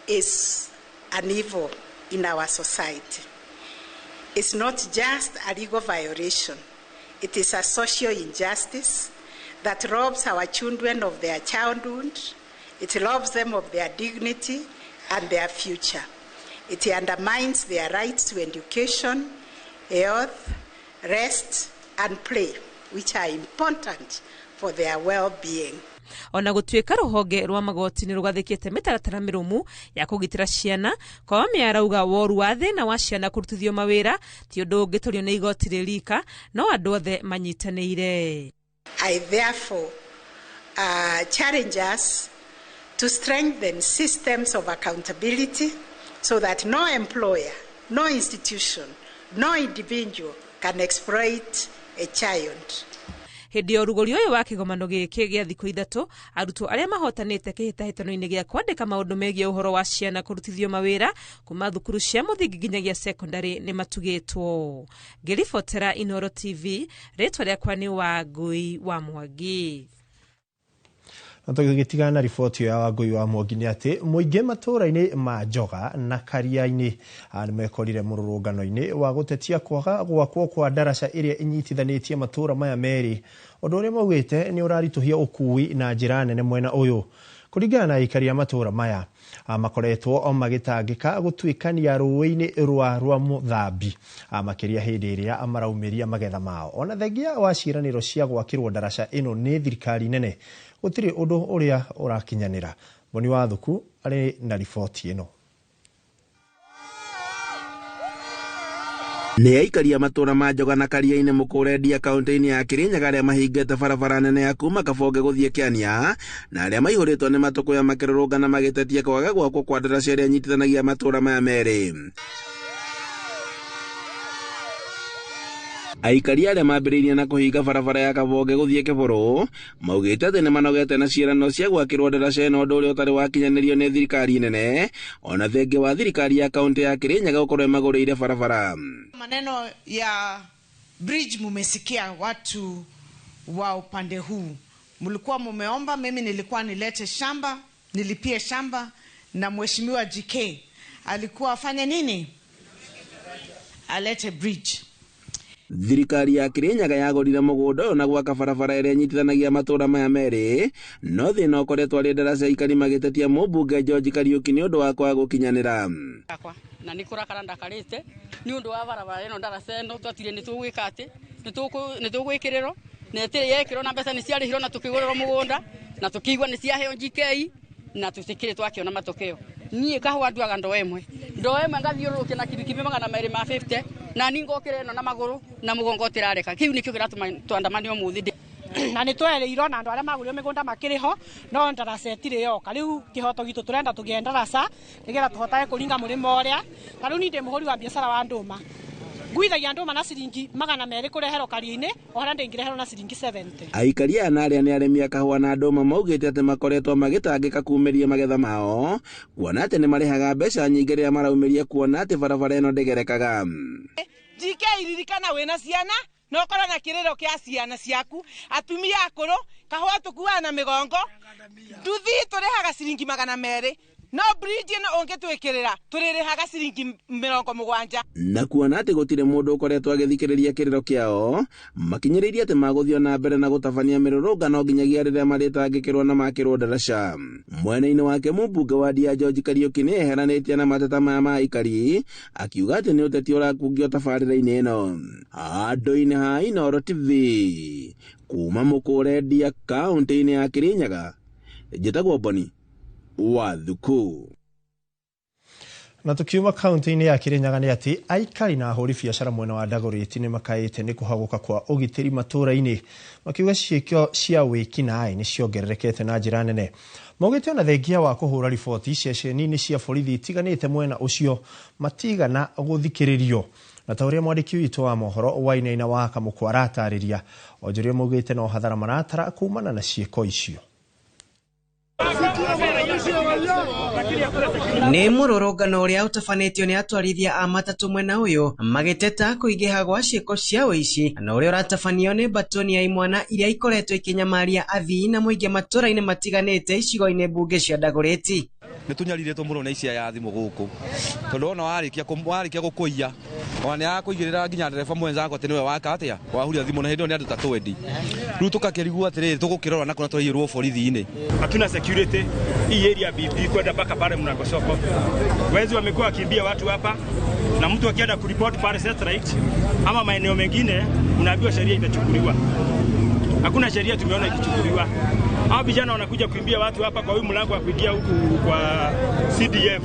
is an evil in our society. It's not just a legal violation. It is a social injustice that robs our children of their childhood. It robs them of their dignity and their future. It undermines their rights to education, health, rest, and play, which are important for their well-being. Ona gũtuĩka rũhonge rwa magoti nĩ rũgathĩkĩte mĩtaratara mĩrũmu ya kũgitĩra ciana, Koome arauga woru wa thĩna wa ciana kũrutithio mawĩra ti ũndũ ũngĩtũrio nĩ igoti rĩrika, no andũ othe manyitanĩire. I therefore challenge us to strengthen systems of accountability so that no employer, no institution, no individual can exploit a child. Hĩndĩ ya ũrugũri ũyũ wa kĩgomano gĩkĩ gĩa thikũ ithatũ, arutwo arĩa mahotanĩte kĩhĩtahĩtano-inĩ gĩa kwandĩka maũndũ megiĩ ũhoro wa ciana kũrutithio mawĩra kuma thukuru cia mũthingi nginyagia secondary nĩ matugĩtwo. Ngĩribotera Inooro TV, rĩtwa rĩakwa nĩ Wangũi wa Mwangi. Na tũgĩtigana na riboti ya Wangũi wa Mwangi nĩ atĩ mũingĩ matũũra-inĩ ma Njoga na Karia-inĩ nĩmekorire mũrũrũngano-inĩ wa gũtetia kwaga gwakwo kwa ndaraca ĩrĩa ĩnyitithanĩtie matũũra maya merĩ, ũndũ ũrĩa maugĩte nĩ ũraritũhia ũkui na njĩra nene mwena ũyũ. Kũringana na aikari a matũũra maya, makoretwo magĩtangĩka gũtuĩkania rũĩ-inĩ rwa Mũthambi, makĩria hĩndĩ ĩrĩa maraumĩria magetha mao. Ona thengia wa ciĩranĩro cia gwakĩrwo ndaraca ĩno nĩ thirikari nene, gũtirĩ ũndũ ũrĩa ũrakinyanĩra. Boni wa Thuku arĩ na riboti ĩno. Nĩ aikari a matũũra ma Njoga na Karia-inĩ Mũkũrendia kaunti-inĩ ya Kirinyaga arĩa mahingĩte barabara nene ya kuma Kabonge gũthiĩ Kĩania na arĩa maihũrĩtwo nĩ matũkũya makĩrũrũngana magĩtetia kwaga gwakwo kwa ndaraca ĩrĩa ĩnyitithanagia matũũra maya merĩ. Aikari arĩa mambĩrĩirie na kũhinga barabara ya Kabonge gũthiĩ Kĩbũrũ maugĩte atĩ nĩmanogete na ciĩranĩro cia gwakĩrwo ndaraca ĩno, ũndũ ũrĩa ũtarĩ wakinyanĩrio nĩ thirikari nene, ona thengia wa thirikari ya kaunti ya Kirinyaga gũkorwo ĩmagũrĩire barabara. Maneno ya bridge mumesikia watu wa upande huu, mlikuwa mumeomba, mimi nilikuwa nilete shamba, nilipie shamba, na mheshimiwa GK alikuwa afanye nini? Alete bridge. Thirikari ya Kirinyaga yagũrire mũgũnda ũyũ na gwaka barabara ĩrĩa ĩnyitithanagia matũũra maya merĩ, no thĩna ũkoretwo arĩ ndaraca aikari magĩtetia mũmbunge George Kariuki nĩ ũndũ wa kwaga gũkinyanĩra. Na nĩ kũrakara ndakarĩte nĩ ũndũ wa barabara ĩno ndaraca ĩno twatire nĩ tũgwĩka atĩ nĩ tũgwĩkĩrĩrwo na ĩtĩrĩ yekĩrwo na mbeca nĩ ciarĩhirwo na tũkĩgũrĩrwo mũgũnda na tũkĩigua nĩ ciaheo GK na tũtikĩrĩ twakĩona matokeo. Niĩ kahũa nduaga ndoo ĩmwe ngathiũrũrũkia na kibikibi 250 na niĩ ngokĩra ĩno na magũrũ na mũgongo ũtĩrareka. Kĩu nĩkĩo kĩratũma twandamane ũmũthĩ. Na nĩ twereirwo na andũ arĩa magũrire mĩgũnda makĩrĩ ho no ndaraca ĩtirĩ yoka. Rĩu kĩhoto gitũ tũrenda tũgĩe ndaraca nĩgetha tũhotage kũringa mũrĩmo ũrĩa. Ta rĩu niĩ ndĩ mũhũri wa biacara wa ndũma, nguithagia ndũma na ciringi 200 kũreherwo karia-inĩ o harĩa ndĩngĩreherwo na ciringi 70. Aikari aya na arĩa nĩ arĩmi a kahũa na ndũma maugĩte atĩ makoretwo magĩtangĩka kumĩria magetha mao kuona atĩ nĩ marĩhaga mbeca nyingĩ rĩrĩa maraumĩria kuona atĩ barabara ĩno ndĩgerekaga. GK ririkana wĩna ciana na ũkorwo na kĩrĩro kĩa ciana ciaku, atumia akũrũ, kahũa tũkuaga na mĩgongo, nduthi tũrĩhaga ciringi 200, no bridge ĩno ũngĩtwĩkĩrĩra tũrĩrĩhaga ciringi 70. Na kuona atĩ gũtirĩ mũndũ ũkoretwo agĩthikĩrĩria kĩrĩro kĩao, makinyĩrĩirie atĩ magũthiĩ na mbere na gũtabania mĩrũrũngano nginyagia rĩrĩa marĩtangĩkĩrwo na makĩrwo ndaraca. Mwena-inĩ wake mũmbunge wa Ndia George Kariuki nĩ eheranĩtie na mateta maya ma aikari akiuga atĩ nĩ ũteti ũrakungio tabarĩra-inĩ ĩno. Handũ-inĩ ha Inooro TV kuma Mũkũre Ndia kaũntĩ-inĩ ya Kirinyaga, njĩtagwo Boni Wathuku. Na tukiuma kaunti-inĩ ya Kirinyaga nĩ atĩ aikari na ahũri biacara mwena wa Dagoretti nĩ makaĩte nĩ kũhagũka kwa ũgitĩri matũũra-inĩ, makiuga ciĩko cia wĩkinaĩ nĩ ciongererekete na njĩra nene. Maugĩte ona thengia wa kũhũra riboti ceceni-inĩ cia borithi itiganĩte mwena ũcio matigana gũthikĩrĩrio. Na ta ũrĩa mwandĩki witũ wa mohoro Wainaina wa Kamũkũ aratarĩria, onjoria maugĩte no hathara maratara kumana na ciĩko icio. Nĩ mũrũrũngano ũrĩa ũtabanĩtio nĩ atwarithia a matatũ mwena ũyũ magĩteta kũingĩha gwa ciĩko cia ũici na ũrĩa ũratabanio nĩ mbatoni ya imwana iria ikoretwo ikĩnyamaria athii na mũingĩ matũũra-inĩ matiganĩte icigo-inĩ mbunge cia Dagoretti. Nĩ tũnyariritwo mũno nĩ ici ya thimũ gũkũ tondũ ona warĩkia gũkũiya ona nĩ akũigĩrĩra nginya ndereba mwenzako atĩ nĩwe waka atĩa wahuria thimũ na hĩndĩ ĩyo nĩ andũ ta twendi. Rĩu tũgakĩrigwo atĩrĩrĩ tũgũkĩrora na kũna tũraiyĩrwo borithi-inĩ. Hatuna security hii area BB kwenda mpaka pale mlango soko. Wezi wamekuwa wakimbia watu hapa na mtu akienda kuripoti pale satellite ama maeneo mengine unaambiwa sheria itachukuliwa. Hakuna sheria tumeona ikichukuliwa. Hao vijana wanakuja kuimbia watu hapa kwa huyu mlango wa kuingia huku kwa CDF.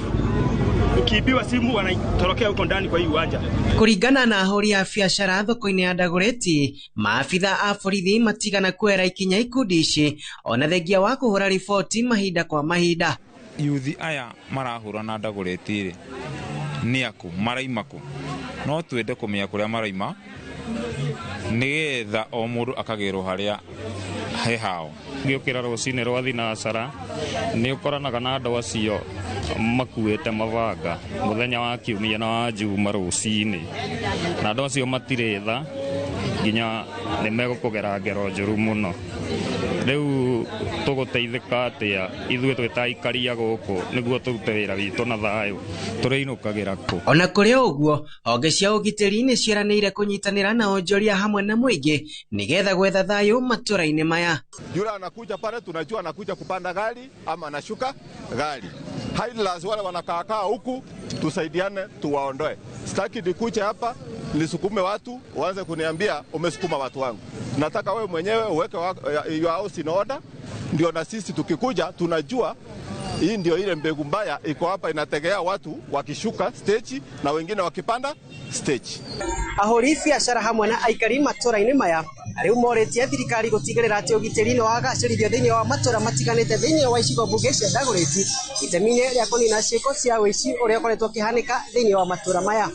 Ukiibiwa simu wanatorokea huko ndani kwa hii uwanja. Kuringana na ahũri a biacara thoko-inĩ ya Dagoretti, maabitha a borithi matigana kuoera ikinya ikundi ici ona thengia wa kũhũra riboti mahinda kwa mahinda. Yuthi aya marahũra na Dagoretti rĩ nĩ aku maraima kũ? No twende kũmenya kũrĩa maraima nĩgetha o mũndũ akagĩrwo harĩa he hao. Ngĩũkĩra rũcinĩ rwa thinacara nĩ ũkoranaga na andũ acio makuĩte mabanga mũthenya wa kiumia na wa njuma rũcinĩ, na andũ acio matirĩ tha nginya nĩ megũkũgera ngero njũru mũno. Rĩu tũgũteithĩka atĩa ithuĩ twĩ ta aikari a gũkũ nĩguo tũrute wĩra witũ na thayũ tũrĩinũkagĩra kũ? Ona kũrĩ ũguo, honge cia ũgitĩri nĩ ciĩranĩire kũnyitanĩra na onjoria hamwe na mũingĩ nĩgetha gwetha thayũ matũũra-inĩ maya. Yule anakuja pale tunajua anakuja kupanda gari ama anashuka gari. Idlers wale wanakaakaa huku tusaidiane tuwaondoe. Sitaki nikuche hapa nisukume watu waanze kuniambia umesukuma watu wangu. Nataka wewe mwenyewe uweke your house in order, ndio na sisi tukikuja tunajua hii ndio ile mbegu mbaya iko hapa inategea watu wakishuka stage na wengine wakipanda stage. Ahũri biacara hamwe na aikari matũũra-inĩ maya rĩu morĩtie thirikari gũtigĩrĩra atĩ ũgitĩri nĩ wagacĩrithio thĩinĩ wa matũũra matiganĩte thĩinĩ wa icigo mbunge cia Dagoretti itemi-inĩ rĩa kũnina ciĩko cia ũici ũrĩa ũkoretwo ũkĩhanĩka thĩinĩ wa matũũra maya.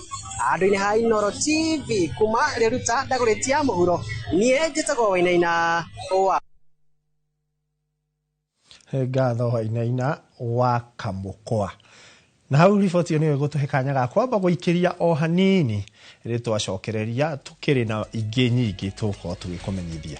Andũ-inĩ ha Inooro TV kuma Riruta Dagoretti ya mũhuro, niĩ njĩtagwo Wainaina wa ngatho Wainaina wa Kamũkwa. Na hau riboti ĩyo nĩyo ĩgũtũhe kanya ga kwamba gũikĩria o hanini rĩrĩ twacokereria tũkĩrĩ na ingĩ nyingĩ tũgũkorwo tũgĩkũmenyithia.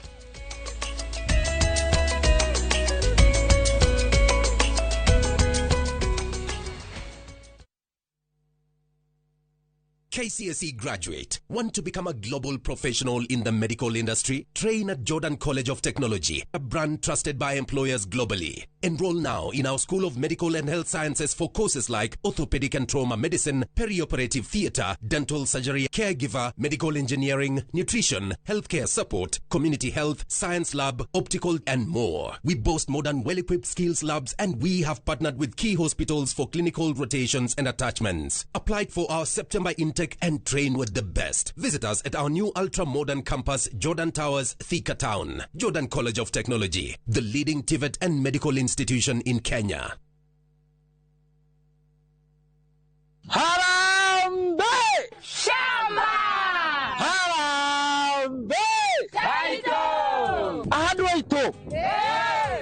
K KCSE graduate, want to become a global professional in the medical industry? Train at Jordan College of Technology, a brand trusted by employers globally. Enroll now in our School of Medical and Health Sciences for courses like orthopedic and trauma medicine, perioperative theater, dental surgery, caregiver, medical engineering, nutrition, healthcare support, community health, science lab, optical, and more. We boast modern, well-equipped skills labs, and we have partnered with key hospitals for clinical rotations and attachments. Apply for our September intake and train with the best. Visit us at our new ultra-modern campus, Jordan Towers, Thika Town. Jordan College of Technology, the leading TVET and medical institution in Kenya. Harambee! Shamba! Harambee! Title! Andũ aitũ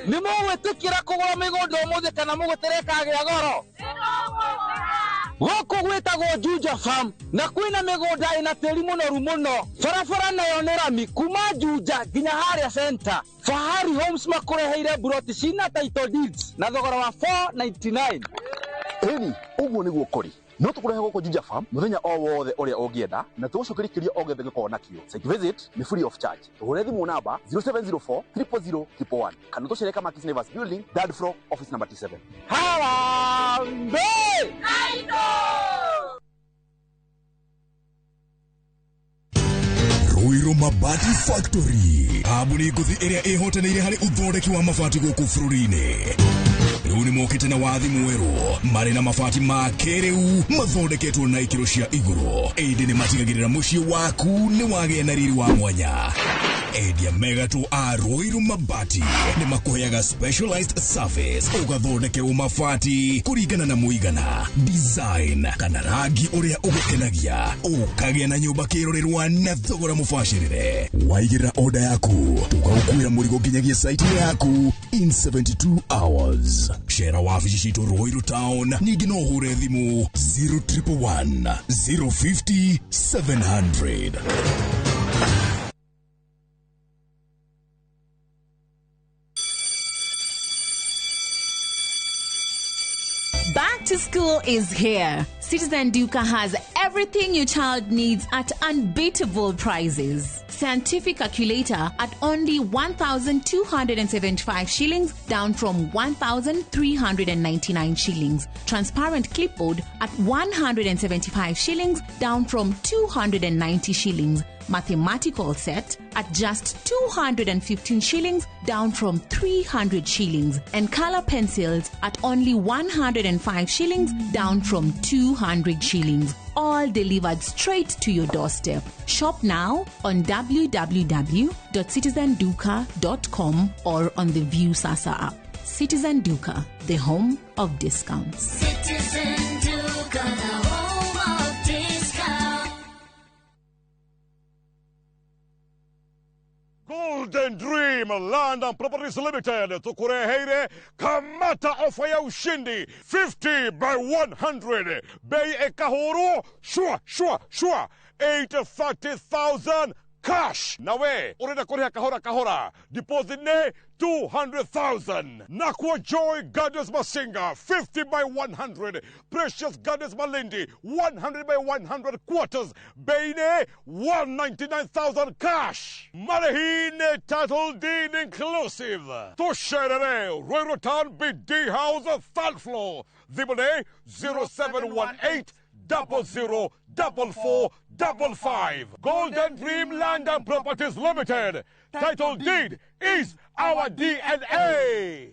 nĩ mũgwĩtĩkĩra kũgũra mĩgũnda ũmũthĩ kana mũgũtere ĩkagĩa goro? Gũkũ gwĩtagwo Juja Farm na kwĩna mĩgũnda ĩna tĩri mũnoru mũno. Barabara nayo nĩ rami kuma Juja nginya harĩa center. Fahari Homes makũreheire buroti cina title deeds na thogora wa 499. Ĩni ũguo nĩguo kũrĩ. No tũkũrehe gũkũ Juja Farm mũthenya o wothe ũrĩa ũngĩenda na tũgũcokeria kĩũria o gĩothe gĩkorwo nakĩo. Site visit nĩ free of charge. Tũhũre thimũ namba 0704 000 111 kana tũcere Kamakis Neighbors Building, third floor, office number T7. Harambee! Ruiru Mabati Factory, kambuni ngũthi ĩrĩa ĩhotanĩire harĩ ũthondeki wa mabati gũkũ bũrũri-inĩ. Rĩu nĩ mokĩte na wathi mwerũ marĩ na mabati ma kĩrĩu mathondeketwo na ikĩro cia igũrũ, ĩndĩ nĩ matigagĩrĩra mũciĩ waku nĩ wagĩa na riri wa mwanya. Endia megatũ a Ruiru Mabati nĩ makũheaga specialized service ũgathondekerwo mabati kũringana na mũigana, design kana rangi ũrĩa ũgũkenagia, ũkagĩa na nyũmba kĩrorerwa na thogora mũbacĩrĩre. Waigĩrĩra oda yaku tũgagũkuĩra mũrigo nginyagia site yaku in 72 hours. Cera wabici citũ Ruiru Town, ningĩ no ũhũre thimũ 0111 050 700. Back to school is here. Citizen Duka has everything your child needs at unbeatable prices. Scientific calculator at only 1,275 shillings, down from 1,399 shillings. Transparent clipboard at 175 shillings, down from 290 shillings. Mathematical set at just 215 shillings, down from 300 shillings. And color pencils at only 105 shillings, down from 200 shillings. All delivered straight to your doorstep. Shop now on www.citizenduka.com or on the View Sasa app. Citizen Duka, the home of discounts. Citizen Duka, the home of discounts. Golden Dream Land and Properties Limited tukureheire kamata ofa ya ushindi 50 by 100 bei ekahuru shua shua shua 830,000 cash. Nawe urenda kuriha kahora kahora, deposit ne 200,000. Nakwa Joy Gardens Masinga 50 by 100, Precious Gardens Malindi 100 by 100 quarters, bei ne 199,000 cash. Marehine title deed inclusive. Tusherere Ruiru Town BD House third floor. Thimũ 0718 00 44 55. Golden Dream Land and Properties Limited. Title deed is our DNA.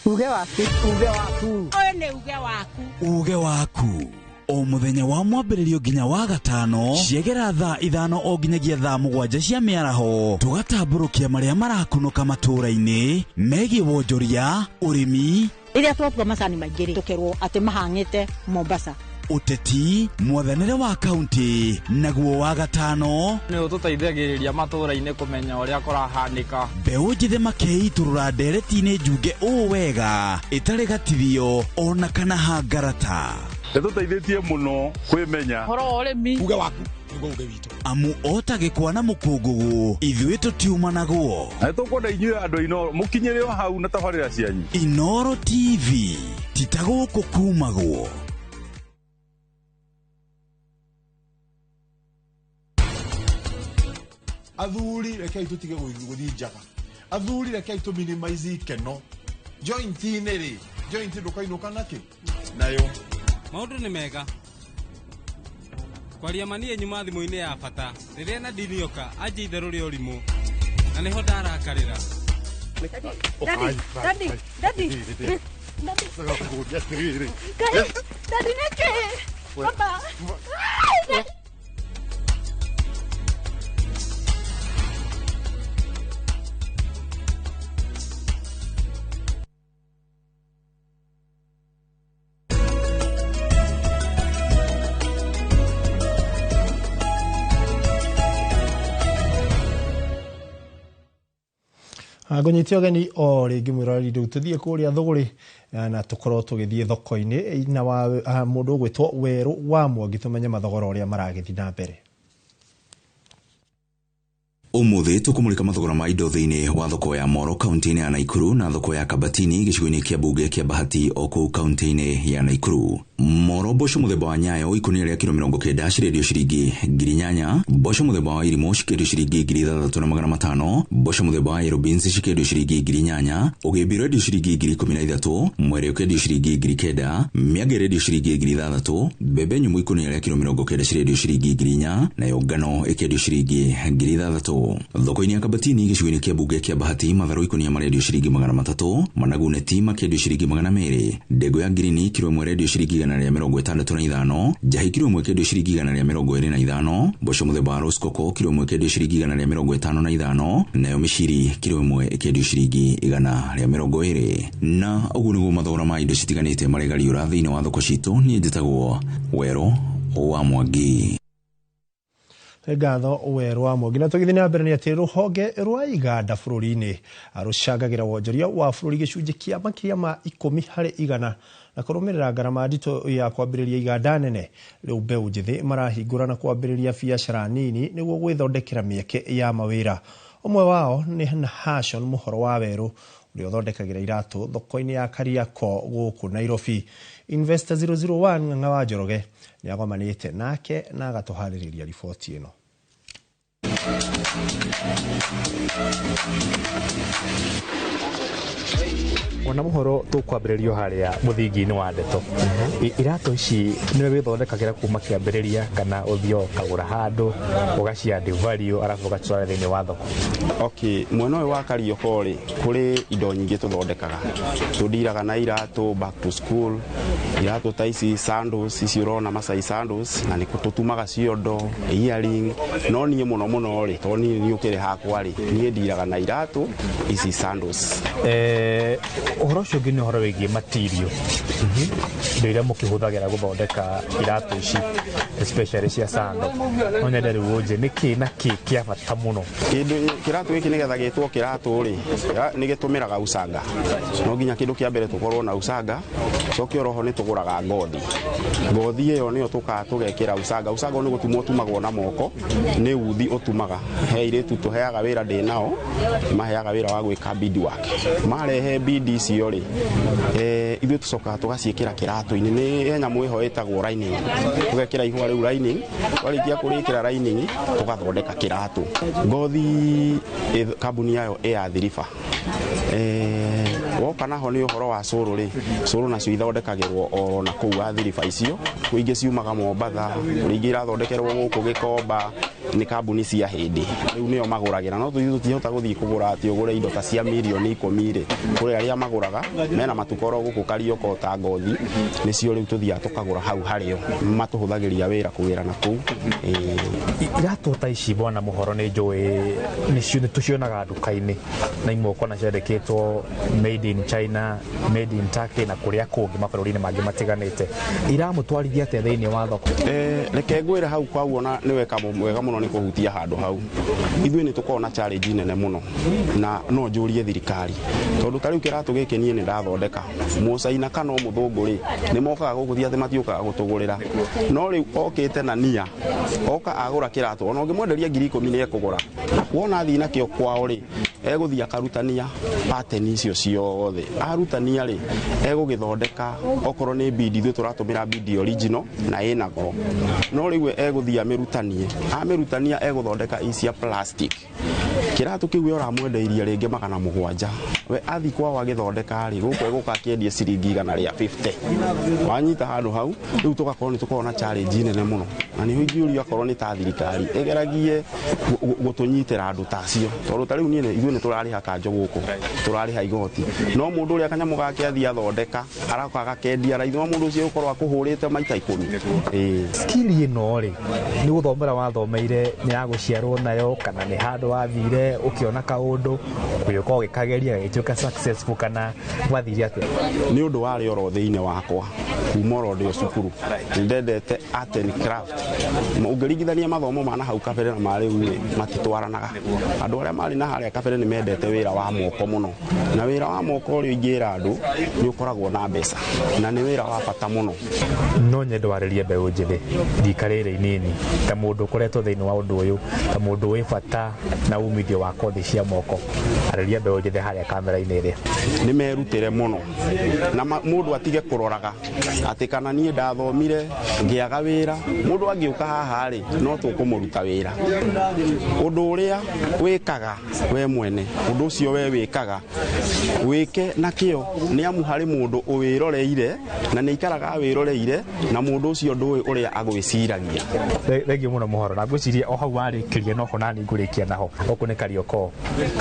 Uge waku, uge waku. Ũyũ nĩ uge waku. Uge waku. O mũthenya wa mwambĩrĩrio nginya wa gatano ciegera thaa 5 o nginyagia thaa 7 cia mĩaraho tũgatambũrũkia marĩa marakunũka matũũra-inĩ megiĩ wonjoria, ũrĩmi, rĩrĩa twatua macani maingĩ rĩ tũkerwo atĩ mahang'ĩte Mombasa, ũteti, mwathanĩre wa kaunti, naguo wa gatano nĩ ũtũteithagĩrĩria matũũra-inĩ kũmenya ũrĩa kũrahanĩka. Mbeũ njĩthĩ makeitũrũra ndereti-inĩ njunge ũũ wega ĩtarĩ gatithio ona kana hangarata. Nĩtũteithĩtie mũno kwĩmenya ũhoro wa ũrĩmi. Uge waku nĩguo uge witũ. Amu ota gĩkwa na mũkũngũgũ ithuĩ tũtiumanagwo. Na nĩtũkwenda inyuĩ andũ a Inooro mũkinyĩre o hau na tabarĩra cianyu. Inooro TV, Ti ta gũkũ kumagwo. Athuri rekei tutige guthii njaga. Athuri rekei tu minimize ikeno. Joint-inĩ rĩ, joint ndũkainũka nakĩ nayo. Maũndũ nĩ mega. Kwaria ma niĩ nyuma thimũ-inĩ ya bata rĩrĩa Nadine oka anjia itherũ rĩa ũrimũ na nĩho ndarakarĩra. Daddy, daddy, daddy, daddy. Ngai, daddy nĩkĩ? Baba. Ngũnyite ũgeni o rĩngĩ mwĩroreri rĩu tũthiĩ kũrĩa Thũgũrĩ na tũkorwo tũgĩthiĩ thoko-inĩ na mũndũ ũgwĩtwo Werũ wa Mwangi tũmenye mathogora ũrĩa maragĩthiĩ na mbere. Umuthi tukumulika mathogora ma indo thiini wa thoko ya Moro kaunti-inĩ ya Naikuru na thoko ya Kabatini gĩcigo-inĩ kĩa mbunge kĩa Bahati o kũu kaunti-inĩ ya Naikuru. Moro mboco mũthemba wa Nyayo ikũnia rĩa kiro 90 cirendio ciringi 8,000, mboco mũthemba wa Irimũ cikĩendio ciringi 6,500, mboco mũthemba wa Yellow Beans cikĩendio ciringi 8,000, ũgĩmbi ũrendio ciringi 13,000, mwere ũkĩendio ciringi 9,000, mĩanga ĩrendio ciringi 6,000, mbembe nyũmũ ikũnia rĩa kiro 90 cirendio ciringi 4,000, nayo ngano ĩkĩendio ciringi 6,000. Thoko-inĩ ya Kabatini gĩcigo-inĩ kĩa mbunge kĩa Bahati matharũ ikũnia marendio ciringi 300, managu neti makĩendio ciringi 200, ndengũ ya ngirini kiro ĩmwe ĩrendio ciringi 165, njahi kiro ĩmwe ĩkĩendio ciringi 125, mboco mũthemba wa roskoko kiro ĩmwe ĩkĩendio ciringi 155, nayo mĩciri kiro ĩmwe ĩkĩendio ciringi 120. Na ũguo nĩguo mathogora ma indo citiganĩte maregariũra thĩinĩ wa thoko citũ. Niĩ njĩtagwo Werũ wa Mwangi. Ngatho Werũ wa Mwangi. Na tũgĩthiĩ na mbere nĩ atĩ rũhonge rwa iganda bũrũri-inĩ rũcangagĩra wonjoria wa bũrũri gĩcunjĩ kĩa makĩria ma 10 harĩ igana na kũrũmĩrĩra ngarama nditũ ya kwambĩrĩria iganda nene. Rĩu mbeũ njĩthĩ marahingũra na kwambĩrĩria biacara nini nĩguo gwĩthondekera mĩeke ya mawĩra. Ũmwe wao nĩ Nahashon Mũhoro wa Werũ ũrĩa ũthondekagĩra iratũ thoko-inĩ ya Kariakoo gũkũ Nairobi. Investor 001 Ng'ang'a wa Njoroge nĩagomanĩte nake na agatũharĩrĩria riboti ĩno. Ona muhoro tukwambĩrĩrio harĩa mũthingi-inĩ wa ndeto. Iratũ ici nĩwe wĩthondekagĩra kuma kĩambĩrĩria kana ũthiĩ ũkagũra handũ ũgaci add value arabu ũgacitwara thĩinĩ wa thoko? Okay, mwena ũyũ wa Kariokor rĩ, kũrĩ indo nyingĩ tũthondekaga. Tũndiraga na iratũ back to school, iratũ ta ici sandals, ici ũrona Masai sandals, na nĩ tũtumaga ciondo, earring, no niĩ mũno mũno rĩ, tondũ niĩ nĩ ũkĩrĩ hakwa rĩ, niĩ ndiraga na iratũ ici sandals. Ũhoro ũcio ũngĩ nĩ ũhoro wĩgiĩ material, indo iria mũkĩhũthagĩra gũthondeka iratũ ici especially cia sandal. No nyende rĩu ũnjĩre nĩ kĩ na kĩ kĩa bata mũno? Kĩndũ kĩratũ gĩkĩ nĩgetha gĩtwo kĩratũ rĩ, nĩ gĩtũmĩraga ucanga. No nginya kĩndũ kĩa mbere tũkorwo na ucanga, coke oroho nĩ tũgũraga ngothi. Ngothi ĩyo nĩyo tũkaga tũgekĩra ucanga. Ucanga nĩ gũtumwo ũtumagwo na moko, nĩ uthi ũtumaga. He airĩtu tũheaga wĩra ndĩ nao, maheaga wĩra wa gwĩka beadwork. Marehe bead icio rĩ, ithuĩ tũcokaga tũgaciĩkĩra kĩratũ-inĩ. Nĩ he nyamũ ĩho ĩtagwo lining. Tũgekĩra ihũa rĩu lining, twarĩkia kũrĩkĩra lining, tũgathondeka kĩratũ. Ngothi kambuni yayo ĩ ya Thiriba. Woka naho nĩ ũhoro wa cũrũ rĩ, cũrũ nacio ithondekagĩrwo oro na kũu Athiriba icio. Kwĩ ingĩ ciumaga Mombatha, kũrĩ ingĩ irathondekerwo gũkũ Gĩkomba, nĩ kambuni cia hĩndĩ. Rĩu nĩo magũragĩra, no ithuĩ tũtihota gũthiĩ kũgũra atĩ ũgũre indo ta cia mirioni 10 rĩ. Kũrĩ arĩa magũraga mena matukoro gũkũ Kariokor ta ngothi, nĩcio rĩu tũthiaga tũkagũra hau harĩo, matũhũthagĩria wĩra kũgĩra na kũu. Iratũ ta ici bwana Mũhoro nĩ njũĩ nĩ tũcionaga nduka-inĩ na imwe ũkona ciandĩkĩtwo made in China, made in Turkey na kũrĩa kũngĩ mabũrũri-inĩ mangĩ matiganĩte. Iramũtwarithia atĩa thĩinĩ wa thoko? Reke ngwĩre hau kwauona nĩ weka wega mũno nĩ kũhutia handũ hau. Ithuĩ nĩ tũkoragwo na challenge nene mũno na no njũrie thirikari, tondũ ta rĩu kĩratũ gĩkĩ niĩ nĩ ndathondeka, mũcaina kana mũthũngũ rĩ nĩ mokaga gũkũ, ti atĩ matiũkaga gũtũgũrĩra, no rĩu okĩte na nia, oka agũra kĩratũ, ona ũngĩmwenderia 10,000 nĩ ekũgũra. Wona athiĩ nakĩo kwao rĩ, Egũthiĩ akarutania pattern icio ciothe. Arutania rĩ, egũgĩthondeka okorwo nĩ bidi, ithuĩ tũratũmĩra bidi original na ĩna goro, no rĩu egũthiĩ amĩrutanie. Amĩrutania egũthondeka ici cia plastic. Kĩratũ kĩu we ũramwendeirie rĩngĩ 700, we athi kwao agĩthondeka rĩ, gũkũ egũka akĩendia ciringi 150. Wanyita handũ hau rĩu tũgakorwo nĩ tũkorwo na challenge nene mũno, na nĩho ingĩũrio akorwo nĩ ta thirikari ĩgeragie gũtũnyitĩra andũ ta acio, tondũ ta rĩu niĩ ithuĩ nĩ tũrarĩha kanjo gũkũ, tũrarĩha igoti, no mũndũ ũrĩa kanyamũ gake athiĩ athondeka aroka agakendia raithi, no mũndũ ũcio ũkorwo akũhũrĩte maita 10. Skill ĩno rĩ, nĩ gũthomera wathomeire, nĩ ya gũciarwo nayo, kana nĩ handũ wathire ũkĩona kaũndũ ũgĩũka ũgĩkageria gagĩtuĩka successful, kana gwathire atĩa? Nĩ ũndũ warĩ oro thĩinĩ wakwa kuma oro ndĩ o cukuru, nĩ ndendete art and craft. Ũngĩringithania mathomo ma na hau kabere na ma rĩu rĩ, matitwaranaga. Andũ arĩa marĩ na harĩa kabere nĩ mendete wĩra wa moko mũno, na wĩra wa moko ũrĩa ingĩra andũ nĩ ũkoragwo na mbeca na nĩ wĩra wa bata mũno. No nyende warĩrie mbeũ njĩthĩ rika rĩrĩ inini, ta mũndũ ũkoretwo thĩinĩ wa ũndũ ũyũ, ta mũndũ wĩ bata na umithio wa kothi cia moko, arĩria mbeũ njĩthĩ harĩa kamera-inĩ ĩrĩa. Nĩ merutĩre mũno, na mũndũ atige kũroraga atĩ kana niĩ ndathomire ngĩaga wĩra. Mũndũ angĩũka haha rĩ, no tũkũmũruta wĩra. Ũndũ ũrĩa wĩkaga we mwene, ũndũ ũcio we wĩkaga wĩke na kĩo, nĩ amu harĩ mũndũ ũwĩroreire na nĩ aikaraga awĩroreire, na mũndũ ũcio ndũĩ ũrĩa agwĩciragia. Thengiũ mũno mũhoro, na ngwĩciria o hau warĩkĩria noho nani ngũrĩkia naho. Gũkũ nĩ Kariokor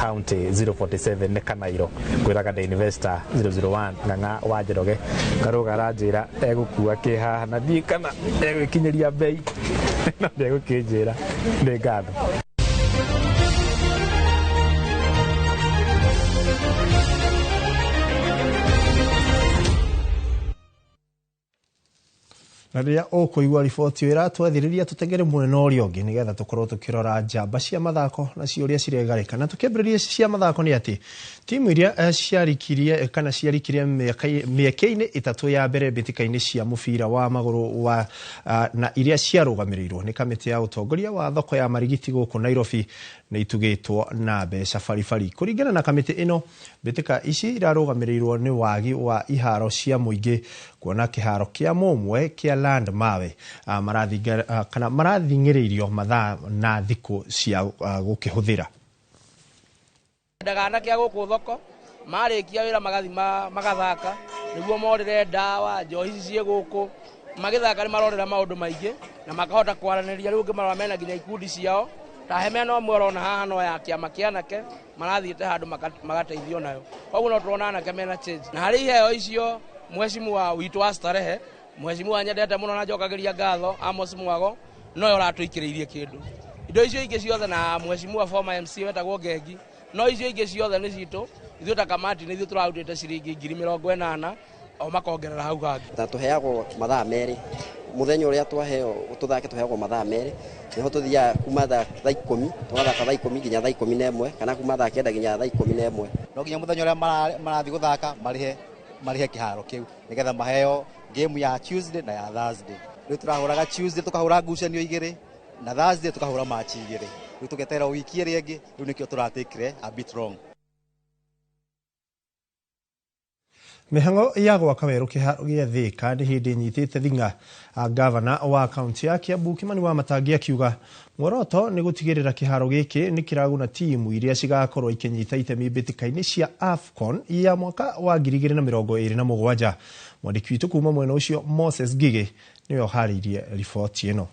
County 047 nĩ Kanairo, ngwĩraga ndĩ investor 001 Ng'ang'a wa Njoroge. Karũga aranjĩra egũkua kĩ haha na thiĩ kana egwĩkinyĩria bei, no ndegũkĩnjĩra. Nĩ ngatho. Na rĩrĩa ũkũigua riboti ĩyo ĩratwathĩrĩria tũtengere mwena ũrĩa ũngĩ nĩgetha tũkorwo tũkĩrora njamba cia mathako nacio ũrĩa ciregarĩka. Na tũkĩambĩrĩria cia mathako nĩ atĩ timu iria ciarikirie kana ciarikirie mĩeke-inĩ 3 ya mbere mbĩtĩka-inĩ cia mũbira wa magũrũ wa na iria ciarũgamĩrĩirwo nĩ kamĩtĩ ya ũtongoria wa thoko ya Marigiti gũkũ Nairobi nĩ itugĩtwo na mbeca baribari. Kũringana na kamĩtĩ ĩno, mbĩtĩka ici irarũgamĩrĩirwo nĩ wagi wa iharo cia mũingĩ, kuona kĩharo kĩa Mũmwe kĩa Land Mawe kana marathing'ĩrĩirio mathaa na thikũ cia gũkĩhũthĩra. Ndaga anake a gũkũ thoko marĩkia wĩra magathi magathaka nĩguo morĩre ndawa njohi ici ciĩ gũkũ magĩthaka nĩ marorera maũndũ maingĩ na makahota kwaranĩria. Rĩu ũngĩmarora mena nginya ikundi ciao, ta he mena ũmwe ũrona haha no ya kĩama kĩa anake marathiĩte handũ magateithio nayo, koguo no tũrona anake mena change. Na harĩ iheo icio mheshimiwa witũ wa Starehe, mheshimiwa nyendete mũno na njokagĩria ngatho Amos Mwago, nowe ũratũikĩrĩirie kĩndũ. Indo icio ingĩ ciothe na mheshimiwa former MC wetagwo Ngengi, no icio ingĩ ciothe nĩ citũ ithuĩ ta kamati nĩ ithuĩ tũrarutĩte ciringi 80,000 o makongerera hau hangĩ. Na tũheagwo mathaa 2 mũthenya ũrĩa twaheo tũthake, tũheagwo mathaa 2 nĩho tũthiaga kuma thaa 10 tũgathaka thaa 10 nginya thaa 11 kana kuma thaa 9 nginya thaa 11. No nginya mũthenya ũrĩa marathiĩ gũthaka marĩhe kĩharo kĩu nĩgetha maheo game ya Tuesday na ya Thursday. Rĩu tũrahũraga Tuesday tũkahũra ngucanio 2 na Thursday tũkahũra match 2. Rĩu tũgeterera wiki ĩrĩa ĩngĩ, rĩu nĩkĩo tũratakire a bit wrong. Mĩhang'o ya gwaka werũ kĩharo gĩa Thika nĩ hĩndĩ ĩnyitĩte thing'a. Gavana wa kaunti ya Kiambu Kimani Wamatangi akiuga muoroto nĩ gũtigĩrĩra kĩharo gĩkĩ nĩ kĩraguna timu iria cigakorwo ikĩnyita itemi mbĩtĩka-inĩ cia AFCON ya mwaka wa 2027. Mwandĩki witũ kuma mwena ũcio Moses Ngigĩ nĩwe ũharĩirie riboti ĩno.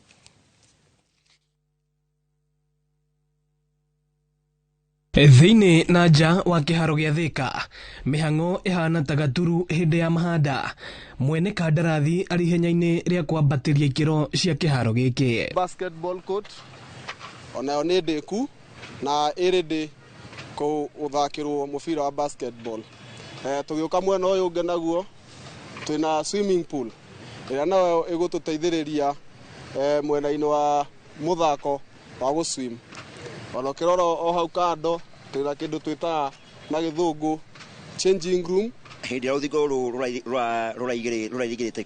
Thĩinĩ na nja wa kĩharo gĩa Thika, mĩhang'o ĩhana ta gaturu hĩndĩ ya mahanda. Mwene kandarathi arĩ ihenya-inĩ rĩa kwambatĩria ikĩro cia kĩharo gĩkĩ. Basketball court onayo nĩ ndĩku na ĩrĩ ndĩ gũthakĩrwo mũbira wa basketball. Tũgĩũka mwena ũyũ ũngĩ naguo twĩna swimming pool ĩrĩa nayo ĩgũtũteithĩrĩria mwena-inĩ wa mũthako wa gũswim. Ona ũkĩrora o hau kando twĩna kĩndũ twĩtaga na gĩthũngũ changing room Hĩndĩ ĩrĩa rũthingo rũrũ rũrairigĩrĩte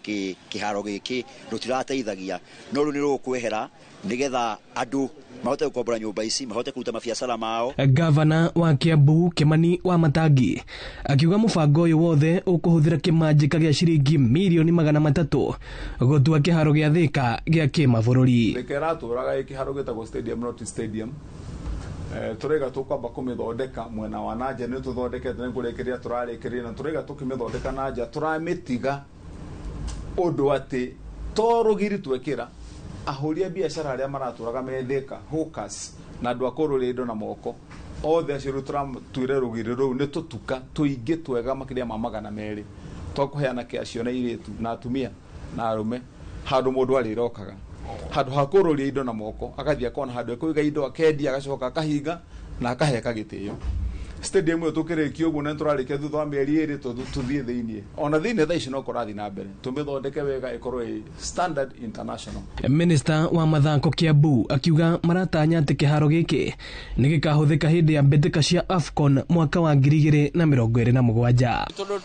kĩharo gĩkĩ rũtirateithagia, no rĩu nĩ rũkwehera nĩgetha andũ mahote gũkombora nyũmba ici, mahote kũruta mabiacara mao. Gavana wa Kiambu Kimani Wamatangi akiuga mũbango ũyũ wothe ũkũhũthĩra kĩmanjĩka gĩa ciringi mirioni 300 gũtua kĩharo gĩa Thika gĩa kĩmabũrũri. Thika ĩratũraga ĩ kĩharo gĩtagwo stadium, not stadium. Tũraiga tũkwamba kũmĩthondeka mwena wa na nja, nĩ tũthondekete, nĩ kũrĩkĩrĩria tũrarĩkĩrĩria, na tũraiga tũkĩmĩthondeka na nja tũramĩtiga ũndũ atĩ to rũgiri twekĩra ahũri a biacara arĩa maratũraga me Thika, hawkers na andũ a kũrũria indo na moko othe acio. Rĩu tũratuire rũgiri rũu nĩ tũtuka tũingĩ twega makĩria ma 200 twa kũheana kĩa ciana, irĩtu na atumia na arũme, handũ mũndũ arĩrokaga handũ ha kũrũria indo na moko, agathiĩ akona handũ ekũiga indo, akendia, agacoka akahinga na akaheka gĩtĩo. Stadium ĩyo tũkĩrĩkia ũguo na nĩtũrarĩkia thutha wa mĩeri 2, tũthiĩ thĩiniĩ, ona thĩiniĩ thaa ici no kũrathiĩ na mbere, tũmĩthondeke wega ĩkorwo ĩ standard international. Minista wa mathako Kiambu akiuga maratanya atĩ kĩharo gĩkĩ nĩ gĩkahũthĩka hĩndĩ ya mbĩtĩka cia AFCON mwaka wa 2027. Tondũ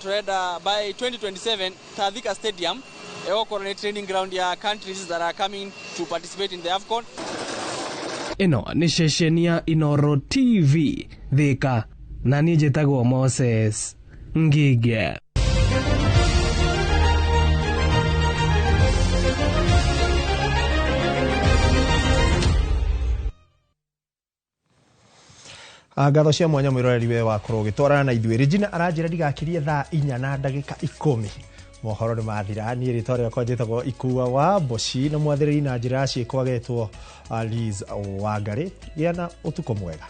turenda by 2027 ta Thika Stadium ĩgũkorwo nĩ training ground ya countries that are coming to participate in the AFCON. Ĩno nĩ ceceni ya Inoro TV Thika, na niĩ njĩtagwo Moses Ngige. Ngatho cia mwanya mwĩroreri we wakorwo ũgĩtwarana na ithuĩ. Regina aranjĩra ndigakirie thaa 4:10, mohoro nĩ mathira. Niĩ rĩtwa rĩakwa njĩtagwo Ikua wa Mboci, na mwathĩrĩri na njĩra ya ciĩko agetwo Liz Wangarĩ. Gĩa na ũtukũ mwega.